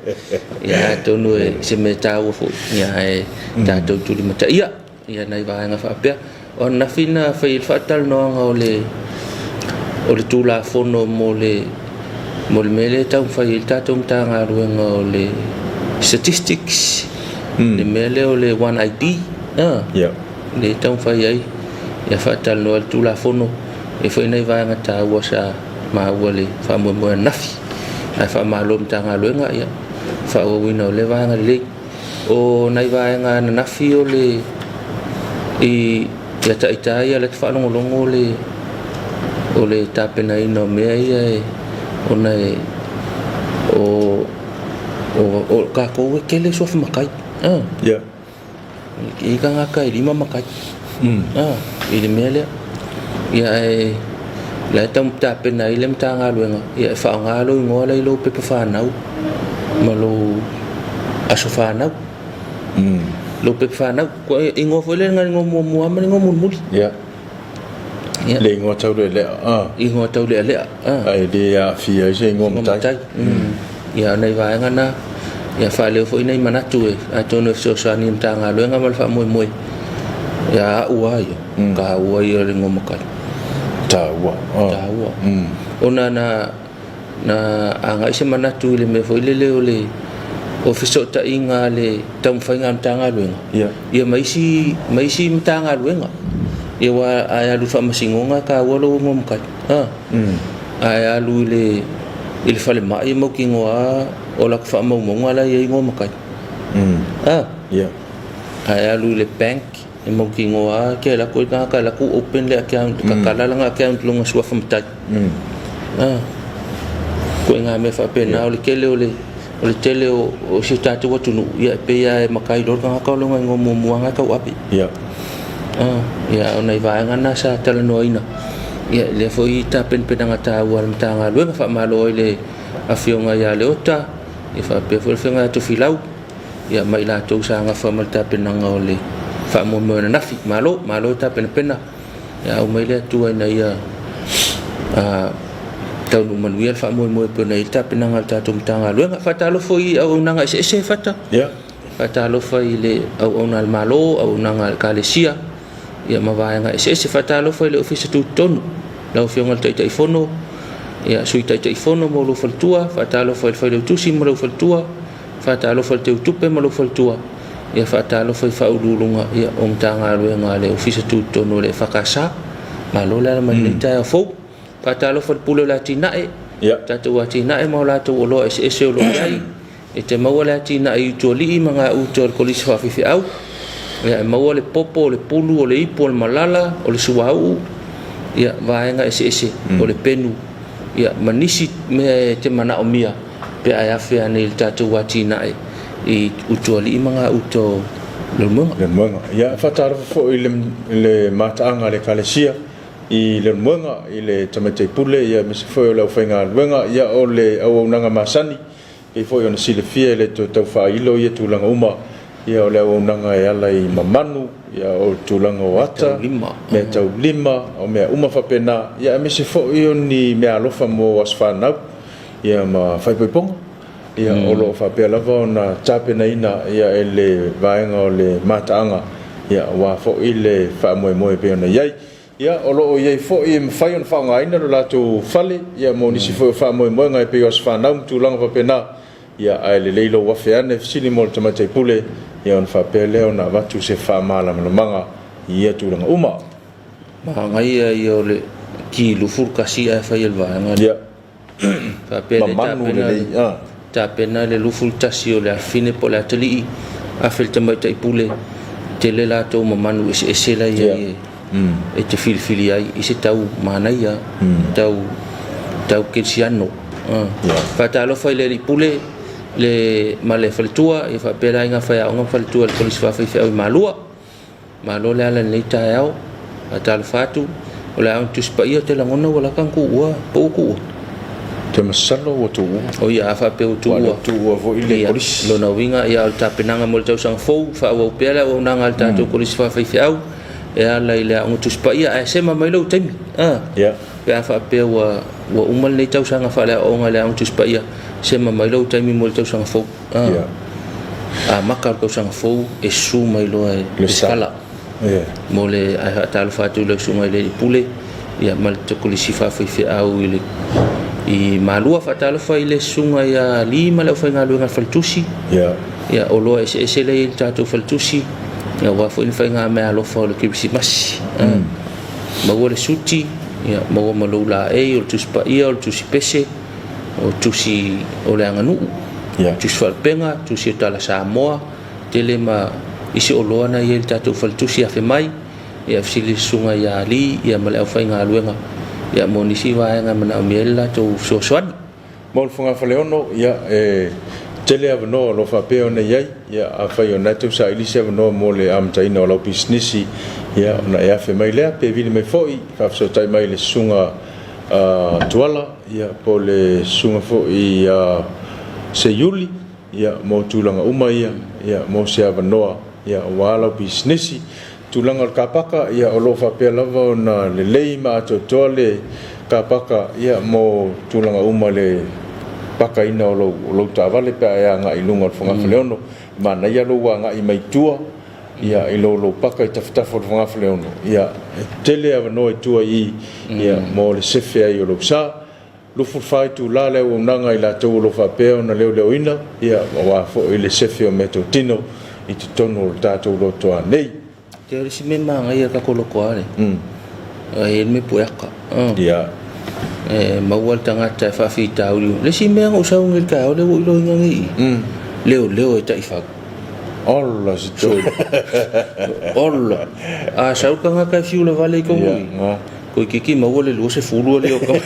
Ia atonu e se mea taua foi, ia ae tatou tulimataia ia nai vaega faapea. O ananafi na fai ai le faatalanoaga o le o le Tulafono mo le mo le mea lea e taumafai ai le tatou Matagaluega o le Statistics, le mea lea o le One ID, lea e taumafai ai ia faatalanoa le Tulafono. E i ai foi nai vaega taua sa maua i le faamoemoe ananafi. Ae faamalo i le Matagaluega ia faaauauina o lea vaega lelei. O nai vaega ananafi o le i ia Taita ia lea e faalogologo le o le tapenaina o mea ia e ona e o o tatou e tele suafa matai. Yeah. E i ai tagata e 5 matai. I le mea lea. Ia ae la e tau tapena ai le Matagaluega ia e faaaoga lou igoa la i lou pepa fanau ma lou aso fanau. Lou pepa fanau. Igoa foi lea na igoa muamua ma le igoa mulimuli. Yeah. Ia. Le igoa taulealea. Igoa taulealea. Ae le aafia ai se igoa matai. Ia, o nai vaega na, ia faaleo foi nai manatu e atonu e fesoasoani i le Matagaluega ma le faamoemoe. Ia au lava ia, taua ia o le igoa matai. Taua. Taua. Ona na na agai se manatu i le mea foi lele o le o fesootaiga a le taumafaiga a le Matagaluega ia ma isi ma isi Matagaluega. Ia aua a e alu i le faamasinoga e taua lou igoa matai. A e alu i le i le falemai e mautinoa lava o latou faamaumauga la e i ai igoa matai. A e alu i le bank e mautinoa lava e te alu atu ai le tagata e alu atu open le account, tatala lana account i lona suafa matai. Ituaiga mea faapena o le tele o le o le tele o si o tatou atunuu, ia e pei lava e matai loa le tagata o lona igoa muamua lava e tauave. Ia, o nai vaega na sa talanoaina, ia lea foi tapenapenaga taua a le Matagaluega. Faamalo ai le Afioga ia Leota, ia faapea foi le Afioga ia Tofilau, ia ma i latou sa gafa ma le tapenaga o le faamoemoe ananafi. Malo, malo tapenapena. Ia aumai le Atua ina ia taunuu manuia le faamoemoe e pei ona i ai le tapenaga a le tatou Matagaluega. Faatalofa i auaunaga eseese, Fata. Faatalofa i le auauna a le Malo, auaunaga a le Ekalesia, ia ma vaega eseese. Faatalofa i le Ofisa Tutotonu, lau Afioga i le Taitaifono, ia, Sui Taitaifono ma lou faletua. Faatalofa i le Failautusi ma lou faletua. Faatalofa i le Teutupe ma lou faletua. Ia faatalofa i Faauluuluga ia, o Matagaluega a le Ofisa Tutotonu o le EFKS. Malo le ala mai lenei taeao fou. Faatalofa i le Pule o le Atinae, tatou atinae ma o latou oloa eseese o lo o i ai. E te maua le atinae i Utualii ma gauta o le Kolisi Faafeifeau. Ia, e maua le popo, o le pulu, o le ipu, o le malala, o le suauu, ia, vaega eseese, o le penu, ia, ma nisi mea e te manaomia pe a e afe ane i le tatou atinae i Utualii ma gauta o Leulumoega. Leulumoega. Ia, faatalofa foi i le mataaga a le Ekalesia i Leulumoega, i le Tamaitai Pule, ia, aemaise foi o le aufaigaluega, ia, o le auaunaga masani, pei foi ona silafia e le toe tau faailo ia tulaga uma, ia, o le auaunaga e ala i mamanu, ia, o le tulaga o ata, mea taulima, o mea uma faapena, ia, aemaise foi o ni meaalofa mo aso fanau, ia, ma faaipoipoga, ia, o lo o faapea lava ona tapenaina, ia, e le vaega o le mataaga, ia, aua foi le faamoemoe e pei ona i ai. Ia, o lo o i ai foi e mafai ona faaaogaina lo latou fale, ia, mo nisi foi o faamoemoega e pei o aso fanau ma tulaga faapena. Ia, ae lelei lou afe ane e fesili mo le Tamaitai Pule, ia ona faapea lea ona avatu se faamalamalamaga i ia tulaga uma. Manaia ia o le ki 21 ae fai e le vaega lea. Ia. Faapea le Mamanu tapena lelei, a. tapena le 21 o le afafine po o le atalii, afe le tamaitai pule, tele latou mamanu eseese la i ai e te filifili ai i se tau manaia, tau tau kerisiano. Faatalofa i le alii pule le ma le faletua, ia faapea le aiga faiaoga ma faletua i le Kolisi Faafaifeau i Malua. Malo le ala i lenei taeao. Faatalofa atu. O le a ona Tusi Paia ou te lagona ua lata ona tuua, po ua tuua? Ou te masalo ua tuua. O ia, a faapea ua tuua. Ua le tuua foi le Kolisi. Lona uiga, ia, o le tapenaga mo le tausaga fou, faaauau pea le auaunaga a le tatou Kolisi Faafaifeau e ala i le Aoga Tusi Paia, ae sema mai lou taimi, a, pe a faapea ua ua uma lenei tausaga faaleaoaoga i le Aoga Tusi Paia, sema mai lou taimi mo le tausaga fou. Amata o le tausaga fou e susu mai loa e lesitala mo le ae faatalofa atu i lau susuga i le alii pule ia ma le kolisi faafaifeau i le i Malua. Faatalofa i le susuga ia Li ma le aufaigaluega a le faletusi ia oloa eseese lea i le tatou faletusi ia aua foi le faiga meaalofa o le kerisimasi. Maua le suti ia maua ma lou laei o le tusi paia o le tusi pese o tusi o le aganuu, tusi faalupega, tusi o tala Samoa, tele ma isi oloa na i ai i le tatou faletusi afe mai, ia fesili le susuga ia Ali ia ma le aufaigaluega ia mo nisi vaega e manaomia ai le latou fesoasoani. Mo le fogafaleono, ia, e tele avanoa o lo o faapea ona i ai. Ia, afai o lena e tau saili se avanoa mo le amataina o lau pisinisi, ia, ona e afe mai lea, pe vili mai foi, faafesootai mai i le susuga a Tuala, ia, po o le susuga foi ia Seiuli, ia, mo tulaga uma ia, ia, mo se avanoa, ia, aua lau pisinisi. Tulaga o le car paka, ia, o lo o faapea lava ona lelei ma atoatoa le car paka, ia, mo tulaga uma i le pakaina o lou, o lou taavale pe a e agai i luga o le fogafaleono. E manaia lou agai mai tua, ia, i lo lou paka i tafatafa o le fogafaleono, ia, e tele avanoa i tua i i, ia, mo le sefe ai o lou sa. 24 itula le auaunaga a i latou o lo o faapea ona leoleoina, ia, aua foi le sefe o meatotino i totonu o le tatou lotoa nei. Te o le isi mea manaia i le tatou lotoa lea, e i ai le mea pueata. Ia. E maua le tagata e faafitauli. Le isi mea na ou sau nei i le taeao lea ua ou iloaina nei i i, leoleo e taifau. Ola se tolu. Ola. A sau le tagata e fiu lavale i totonu i i, toeitiiti maua le 20 alii o tama.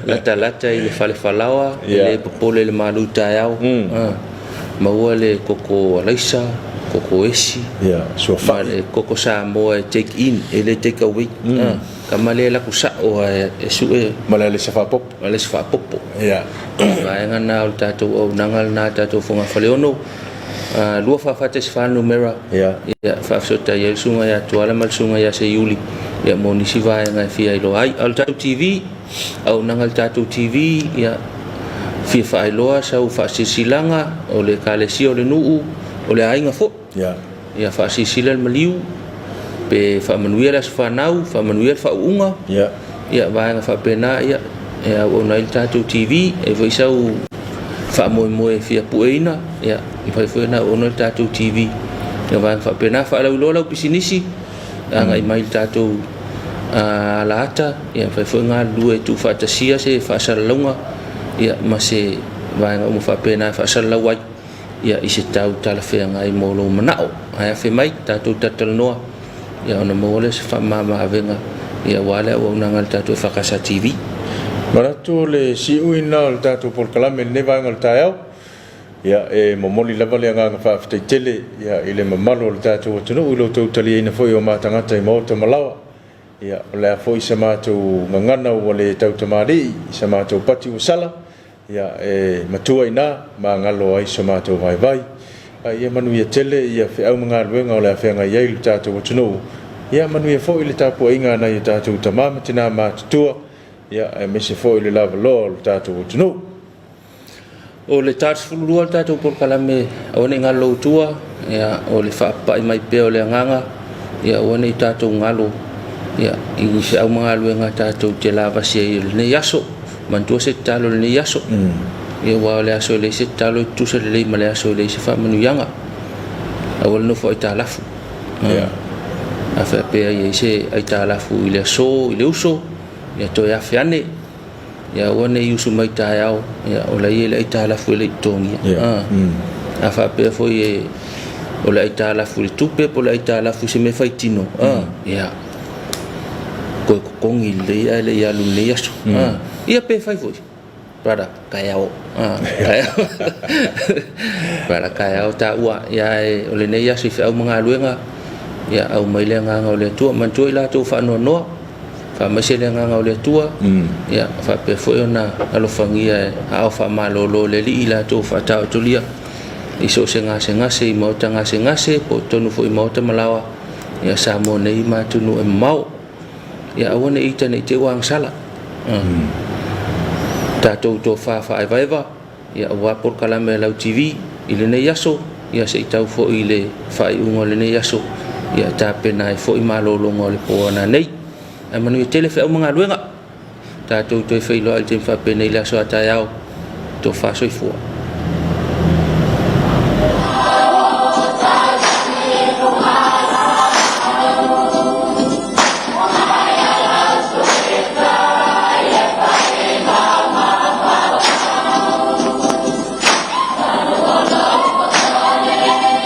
Latalata i le fale falaoa, e le popole i le malu taeao. Maua le koko alaisa, koko esi, ma le koko Samoa e take in, e le take away. Tama lea e alu atu sao lava e sue. Ma le alaisa faapopo. Ma le alaisa faapopo. Vaega lena o le tatou auaunaga lena a le tatou fogafaleono. 244 numera Ia. Ia faafesootai ai le susuga ia Tuala ma le susuga ia Seiuli ia mo nisi vaega e fia iloa ai. A o le tatou TV, auaunaga a le tatou TV, ia fia faailoa sau faasilasilaga o le ekalesia o le nuu, o le aiga foi. Ia. Ia faasilasila le maliu, pe faamanuia le aso fanau, faamanuia le faauuga. Ia. Ia vaega faapena ia e auauna ai le tatou TV, e foi sau faamoemoe e fia pueina, ia mafai foi ona auauna le tatou TV. Ia vaega faapena, faalauiloa lau pisinisi, agai mai le tatou alaata, ia mafai foi ona galulue e tuufaatasia se faasalalauga ia ma se vaega uma faapena e faasalalau ai ia i se tau talafeagai mo lou manao. Ae afe mai, tatou talatalanoa, ia ona maua lea o se faamama-avega ia aua le auaunaga a le tatou EFKS TV. Manatu o le siuina o le tatou polokalame i lenei vaega o le taeao, ia e momoli lava le agaga faafetai tele ia i le mamalu o le tatou atunuu i lo outou taliaina foi o ma tagata i maota ma laoa. Ia o le a foi sa matou gagana ua le tautamalii, sa matou pati ua sala, Ia, e matua i ina, magalo ai so matou vaivai. A ia manuia tele ia feau ma galuega o le a feagai ai lo tatou atunuu. Ia manuia foi le tapuaiga a nai o tatou tama ma tina matutua, ia, aemaise foi le lavaloa o lo tatou atunuu. O le ta 12 o le tatou polokalame Aua Ne I Galo Lou Tua, ia, o le faapapai mai pea o le agaga. Ia aua ne i tatou galo ia, i ni feau ma galuega tatou te lavasi ai i lenei aso. Manatua se tatalo i lenei aso. Ia aua o le aso e leai se tatalo e tutusa lelei ma le aso e leai se faamanuiaga. Aua le nofo aitalafu. Ia. A faapea e i ai se aitalafu i le aso, i le uso, ia toe afe ane. Ia aua ne i usu mai taeao, ia o la e i ai le aitalafu e le i totogia. Ia. A faapea foi e o le aitalafu i le tupe po o le aitalafu i se mea faitino, ia toe totogi lelei ae le i alu i lenei aso. Ia pe fai foi, brother, taeao. Taeao. Brother, taeao taua. Ia ae o lenei aso i feau ma galuega, ia aumai le agaga o le Atua. Manatua i latou faanoanoa, faamaise le agaga o le Atua, ia faapea foi ona alofagia e aao faamalolo o le Alii i latou faataotolia i so o se gasegase i maota gasegase po o totonu foi i maota ma laoa, ia Samoa nei ma atunuu e mamao. Ia aua ne i ita ne i te i ua agasala. Tatou tofa faaevaeva, ia aua polokalame a Lau TV i lenei aso, ia se i tau foi i le faaiuga o lenei aso, ia tapena ai foi malologa o le po ananei. Ae manuia tele feau ma galuega. Tatou toe feiloai i le taimi faapenei i le aso a taeao. Tofa soifua.